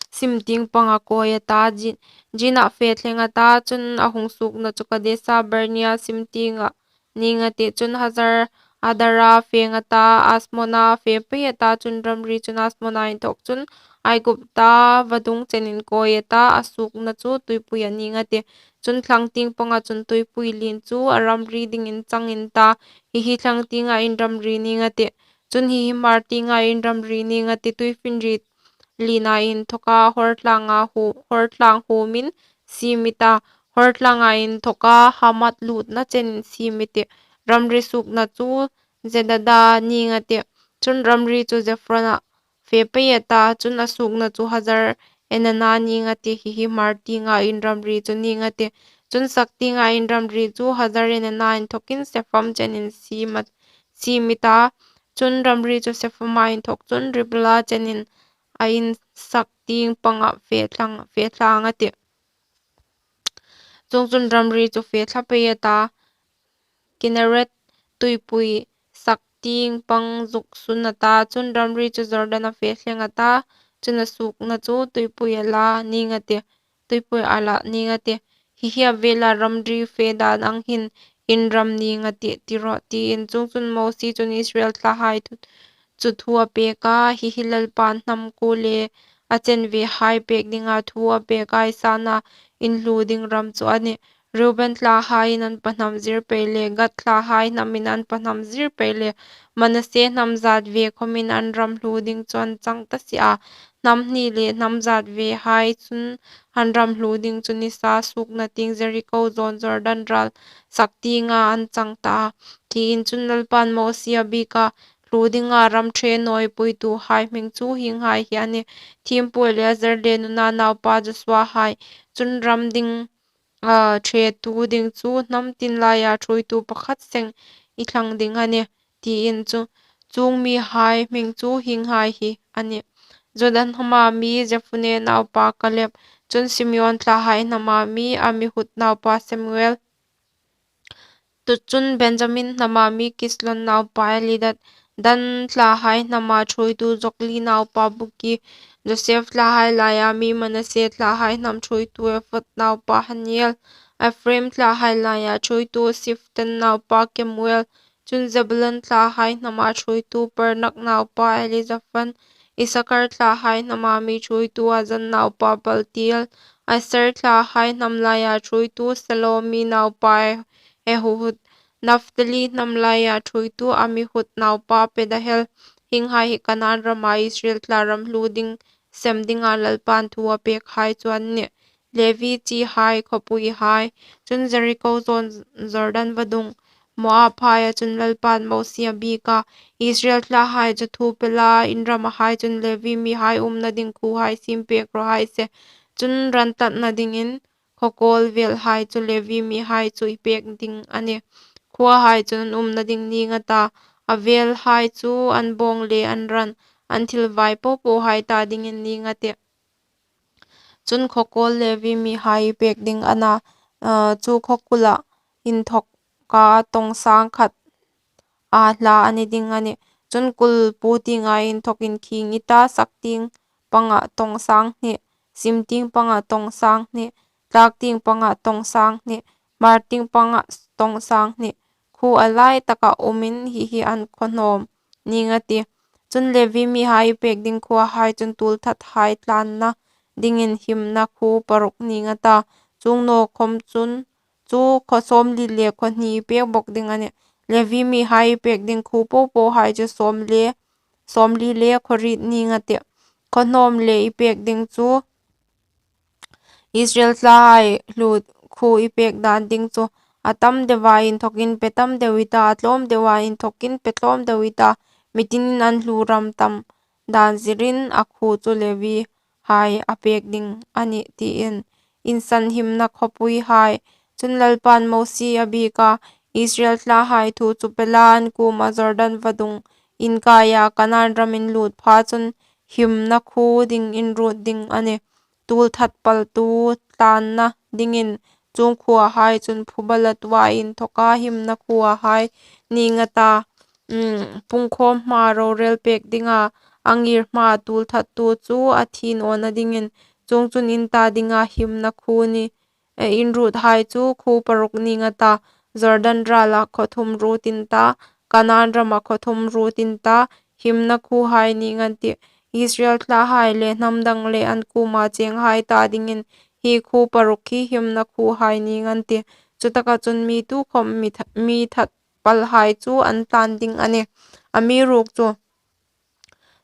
sim tieng panga kawi a ta, Zin, Zinah fe thleng a ta, chun a hung suokna chu Kadesa Barnea sim tienga ning a tih. Chun Hazar Adara fe a ta, Asmona fe pei a ta, chun ramri chun Asmona inthawk chun Aigupta vadung chenin kawi a ta, a suokna chu tuipuia ning a tih. Chun thlang tieng panga chun tuipui lien chu a ramri dingin chang in ta, hi hi thlang tienga in ramri ning a tih. Chun hi hi hmar tienga in ramri ning a tih, tuifinriet liena inthawka Hor tlanga hu-, Hor tlang huomin siem i ta, Hor tlanga inthawka Hamat lutna chenin siem i tih. Ramri suokna chu Zedada ning a tih. Chun ramri chu Zefrona fe pei a ta, chun a suokna chu Hazar Enana ning a tih, hi hi hmar tienga in ramri chu ning a tih. Chun sak tienga in ramri chu Hazar Enana inthawkin Sepham chenin siem a, siem i ta. Chun ramri chu Sephama inthawk chun Ribla chenin a in sak tieng panga fe thlang, fe thlang a tih. Chuongchun ramri chu fe thla pei a ta, Kinneret tuipui sak tieng pang zuk sun a ta, chun ramri chu Jordana fe thleng a ta, chun a suokna chu tuipui ala ning a tih, tuipui ala ning a tih. Hi hi a vela ramri fe dan ang hin in ram ning a tih, ti rawh, tiin. Chuongchun Mosie chun Israel thlahai thu, chu thu a pek a, hi hi Lalpan hnam kuo le a chenvehai pek dinga thu a pek a, aisana in hlu ding ram chu a nih. Reuben thlahaiin an pahnam zir pei le, Gad thlahai hnamin an pahnam zir pei le, Manasse hnam zat ve khawmin an ram hluo ding chu an chang ta si a. Hnam hni le hnam zat vehai chun an ram hluo ding chu nisa suokna tieng Jeriko zawn Jordan ral sak tienga an chang ta a, tiin. Chun Lalpan Mosie a biek a, Hluo dinga ram ṭhe nawi puituhai hming chu hienghai hi a nih: Thiempu Eleazar le Nun naupa Josua hai. Chun ram ding, a, ṭhetu ding chu hnam tin laia ṭhuoitu pakhat seng i thlang ding a nih, tiin. Chu, chuong mihai hming chu hienghai hi a nih: Juda hnama mi Jephunne naupa Kaleb. Chun Simeon thlahai hnama mi Amihud naupa Samuel. Tu chun Benjamin hnama mi Kislon naupa Elidad, Dan thlahai hnama ṭhuoitu Jogli naupa Bukki, Josef thlahai laia mi Manasse thlahai hnam ṭhuoitu Ephod naupa Haniel, Ephraim thlahai laia ṭhuoitu Siftan naupa Kemuel, chun Zebulun thlahai hnama ṭhuoitu Parnak naupa Elizaphan, Isakar thlahai hnama mi ṭhuoitu Azan naupa Paltiel, Aser thlahai hnam laia ṭhuoitu Selomi naupa Ehud, Naphtali hnam laia ṭhuoitu Amihud naupa Pedahel. Hienghai hi Kanaan rama Israel thla ram hluo ding sem dinga Lalpan thu a pekhai chu an nih. Levi chihai khawpuihai. Chun Jeriko zawn Jordan vadung Moab haia chun Lalpan Mosie a biek a, Israel thlahai chu thu pe la, in ramahai chun Levi mihai umna ding khuohai siem pek raw hai se. Chun ran tlatna dingin khaw kawl velhai chu Levi mihai chu i pek ding a nih. Khuohai chun an umna ding ning a ta, a velhai chu an bawng le an ran, an thil vai po pohai ta dingin ning a tih. Chun khaw kawl Levi mihai i pek ding a na, a, chu khaw kula inthoka tawngsang khat a hla a ni ding a nih. Chun kul puo tienga inthokin khieng i ta, sak tieng panga tawngsang hni, sim tieng panga tawngsang hni, tlak tieng panga tawngsang hni, hmar tieng panga tawngsang hni, khuo a lai taka umin hi hi an khaw hnawm ning a tih. Chun Levi mihai i pek ding khuohai chun tuolthathai tlanna dingin himna khuo paruk ning a ta, chuong naw khawm chun chu khaw sawmli le khaw hni i pek bawk ding a nih. Levi mihai i pek ding khuo po pohai chu sawm le, sawmli le khaw riet ning a tih. Khaw hnawm le i pek ding chu Israel thlahai hluo khuo i pek dan ding chu, a tam deua inthokin pe tam deu i ta, a tlawm deua inthokin pe tlawm deu i ta, mi tinin an hluo ram tam dan zirin a khuo chu Levi hai a pek ding a nih, tiin. Insan himna khawpuihai. Chun Lalpan Mosie a biek a, Israel thlahai thu chu pe la, an kuoma Jordan vadung inkaia Kanaan ram in lut pha chun himna khuo ding in ruot ding a nih. Tuolthat paltu tlanna dingin chuong khuohai chun phuba la tua inthoka himna khuohai ning a ta, um, pungkhawm hma rorel pek dinga a ngir hma tuolthattu chu a thi nawna dingin, chuongchun in ta dinga himna khuo ni, eh, in ruothai chu khuo paruk ning a ta, Jordan rala khaw thum ruot in ta, Kanaan rama khaw thum ruot in ta, himna khuohai ning an tih. Israel thlahai le hnam dang le an kuoma chenghai ta dingin hi khuo paruk hi himna khuohai ning an tih. Chutaka chun mi tukhawm mi that, mi that palhai chu an tlan ding a nih. Amiruokchu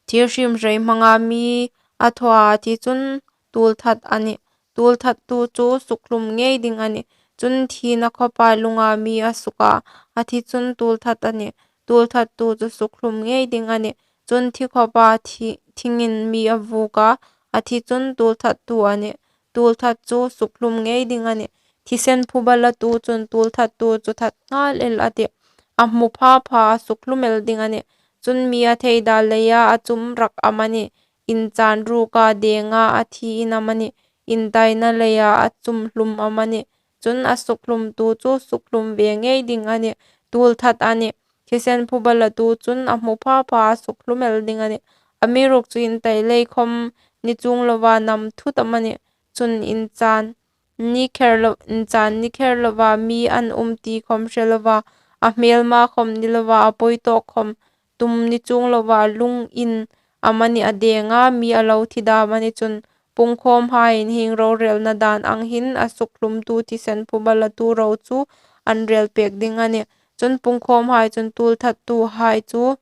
thil hriemhrei hmanga mi a thaw a, a thi chun tuolthat a nih. Tuolthattu chu sukhlum ngei ding a nih. Chun thina khawpa lunga mi a suk a, a thi chun tuolthat a nih. Tuolthattu chu sukhlum ngei ding a nih. Chun thi khawpa thi, thingin mi a vuok a, a thi chun tuolthattu a nih. Tuolthat chu sukhlum ngei ding a nih. Thisen phuba latu chun tuolthattu chu that nghal el a tih. A hmu pha pha a sukhlum el ding a nih. Chun mi a theida leia a chum rak amanih, inchan ruka denga a thi in amanih, intaina leia a chum hlum amanih, chun a sukhlumtu chu sukhlum ve ngei ding a nih. Tuolthat a nih. Thisen phuba latu chun a hmu pha pha a sukhlum el ding a nih. Amiruokchu intai lei khawm ni chuong lova nam thut amanih, chun inchan ni kher lo, inchan ni kher lova mi an um ti khawm hre lova, a hmelma khawm ni lova, a pawi tawk khawm tum ni chuong lova, lung in amanih, a denga mi a lo thi dam a ni chun pungkhâwmhaiin hieng rorêlna dân ang hin a sukhlumtu thisen phuba latu ro chu an rêl pêk ding a nih. Chun pungkhâwmhai chun tuolthattuhai chu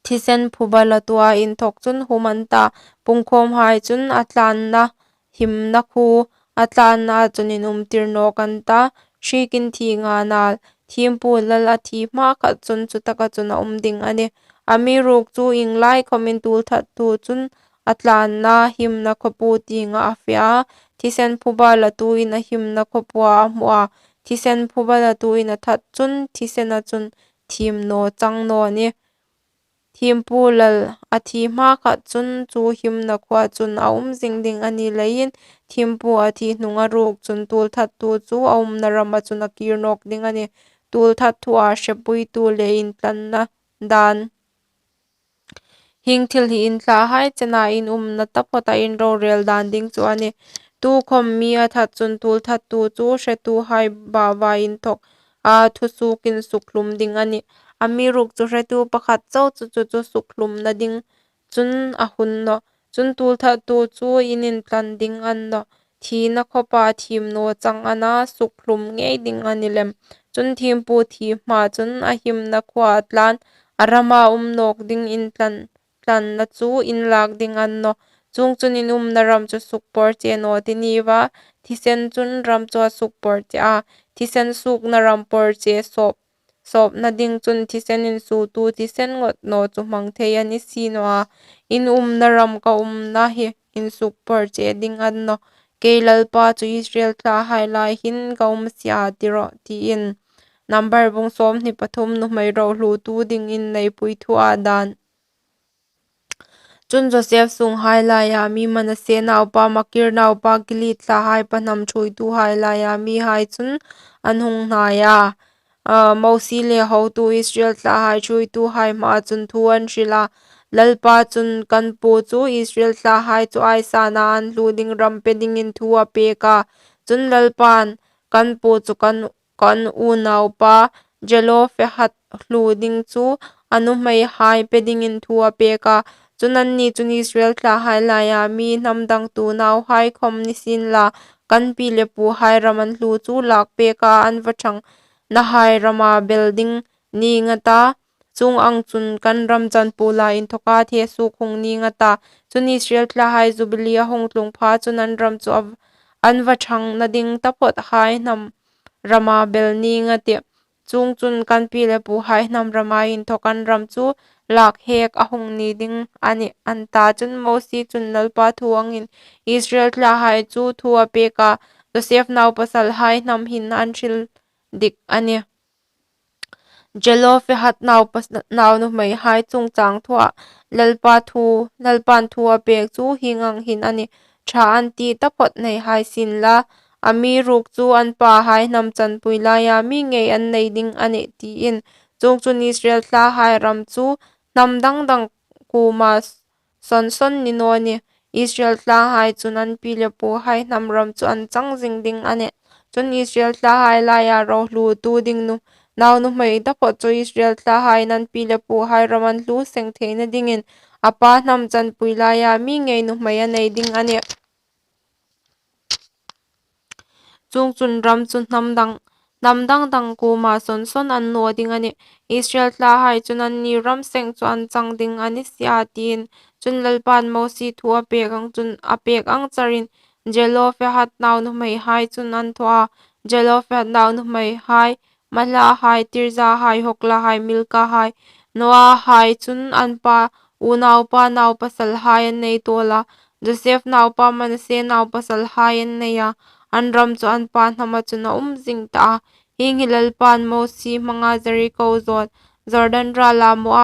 thisen phuba latua inthawk chun hum an ta. Pungkhâwmhai chun a tlânna himna khuo, a tlânnaa chun inumtir nâwk an ta. Hriekin thi nga nâl, thiempu lal a thi hmakhat chun chutaka chun a um ding a nih. Amiruokchu ienglai khawmin tuolthattu chun a tlânna himna khawpu tienga a fe a, thisen phuba latuin a himna khawpua a hmu a, thisen phuba latuin a that chun thisena chun thiem naw chang naw nih. Thiempu lal a thi hmakhat chun chu himna khuoa chun a um zing ding a ni leiin, thiempu a thi hnunga ruok chun tuolthattu chu a umna rama chun a kîr nâwk ding a nih. Tuolthattua hrepuitu le intlanna dân. Hieng thil hi in thlahai chena in umna taphawta in rorêl dân ding chu a nih. Tukhawm mi a that chun tuolthattu chu hretuhai bava inthawka thusuokin sukhlum ding a nih. Amiruokchu hretu pakhat chau chu chu chu sukhlumna ding chun a hun nawh. Chun tuolthattu chu in intlan ding a ni nawh. Thina khawpa thiem naw chang a na, sukhlum ngei ding a ni lem. Chun thiempu thi hma chun a himna khuoa tlân, a rama um nâwk ding intlan, tlanna chu in lâk ding a ni nawh. Chuongchun in umna ram chu sukpawrche naw ti ni a, thisen chun ram chu a sukpawrche a, thisen suokna ram pawrche sâwp, sâwpna ding chun thisen insuotu thisen ngawt naw chu hmang thei a ni si naw a. In umna ram ka umna hi in sukpawrche ding a ni nawh. Kei Lalpa chu Israel thlahai lai hin ka um si a, ti rawh, tiin. Number bung sâwmhni pathum, nuhmei rohluotu dingin neipui thua dân. Chun Josef sunghai laia mi Manasse naupa, Makir naupa, Gilead thlahai pahnam ṭhuoituhai laia mihai chun an hung hnai a. A, Mosie le hotu Israel thlahai ṭhuoituhai hmaa chun thu an hril a. Lalpa chun kan pu chu Israel thlahai chu aisana an hluo ding ram pe dingin thu a pêk a. Chun Lalpan kan pu chu kan, kan unaupa Zelophehad hluo ding chu a nuhmeihai pe dingin thu a pêk a. Chun anni chun Israel thlahai laia mi hnam dangtu nauhai khawm ni sienla, kan pi le puhai ram an hluo chu lâk pêka an va ṭhangnahai rama bel ding nîng a ta. Chuong ang chun kan ram chanpuola inthawka the suok hung nîng a ta. Chun Israel thlahai Jubilee a hung tlung pha chun an ram chu a, an va ṭhangna ding taphawthai hnam rama bel nîng a tih. Chuongchun kan pi le puhai hnam rama inthawk an ram chu lâk hek a hung ni ding a nih, an ta. Chun Mosie chun Lalpa thu angin Israel thlahai chu thu a pêk a, Josef naupasalhai hnam hin an hril dik a nih. Zelophehad naupas-, naunuhmeihai chungchâng thua Lalpa thu, Lalpan thu a pêk chu hieng ang hin a nih. Ṭha an ti taphawt nei hai sienla, amiruokchu an pahai hnam chanpui laia mi ngei an nei ding a nih, tiin. Chuongchun Israel thlahai ram chu hnam dang dang kuoma sawn sawn ni naw nih. Israel thlahai chun an pi le puhai hnam ram chu an chang zing ding a nih. Chun Israel thlahai laia rohluotu ding nu, naunuhmei taphawt chu Israel thlahaiin an pi le puhai ram an hluo seng theina dingin a pa hnam chanpui laia mi ngei nuhmei a nei ding a nih. Chuongchun ram chu hnam dang, hnam dang dang kuoma sawn sawn an naw ding a nih. Israel thlahai chun anni ram seng chu an chang ding a ni si a, tiin. Chun Lalpan Mosie thu a pêk ang chun, a pêk ang charin Zelophehad naunuhmeihai chun an thaw a. Zelophehad naunuhmeihai, Mahlahai, Tirzahai, Hoglahai, Milkahai, Noahai chun an pa unaupa naupasalhai an nei tawl a. Josef naupa Manasse naupasalhai an nei a. An ram chu an pa hnama chun a um zing ta a. Hieng hi Lalpan Mosie hmanga Jeriko zâwn, Jordan râla Moab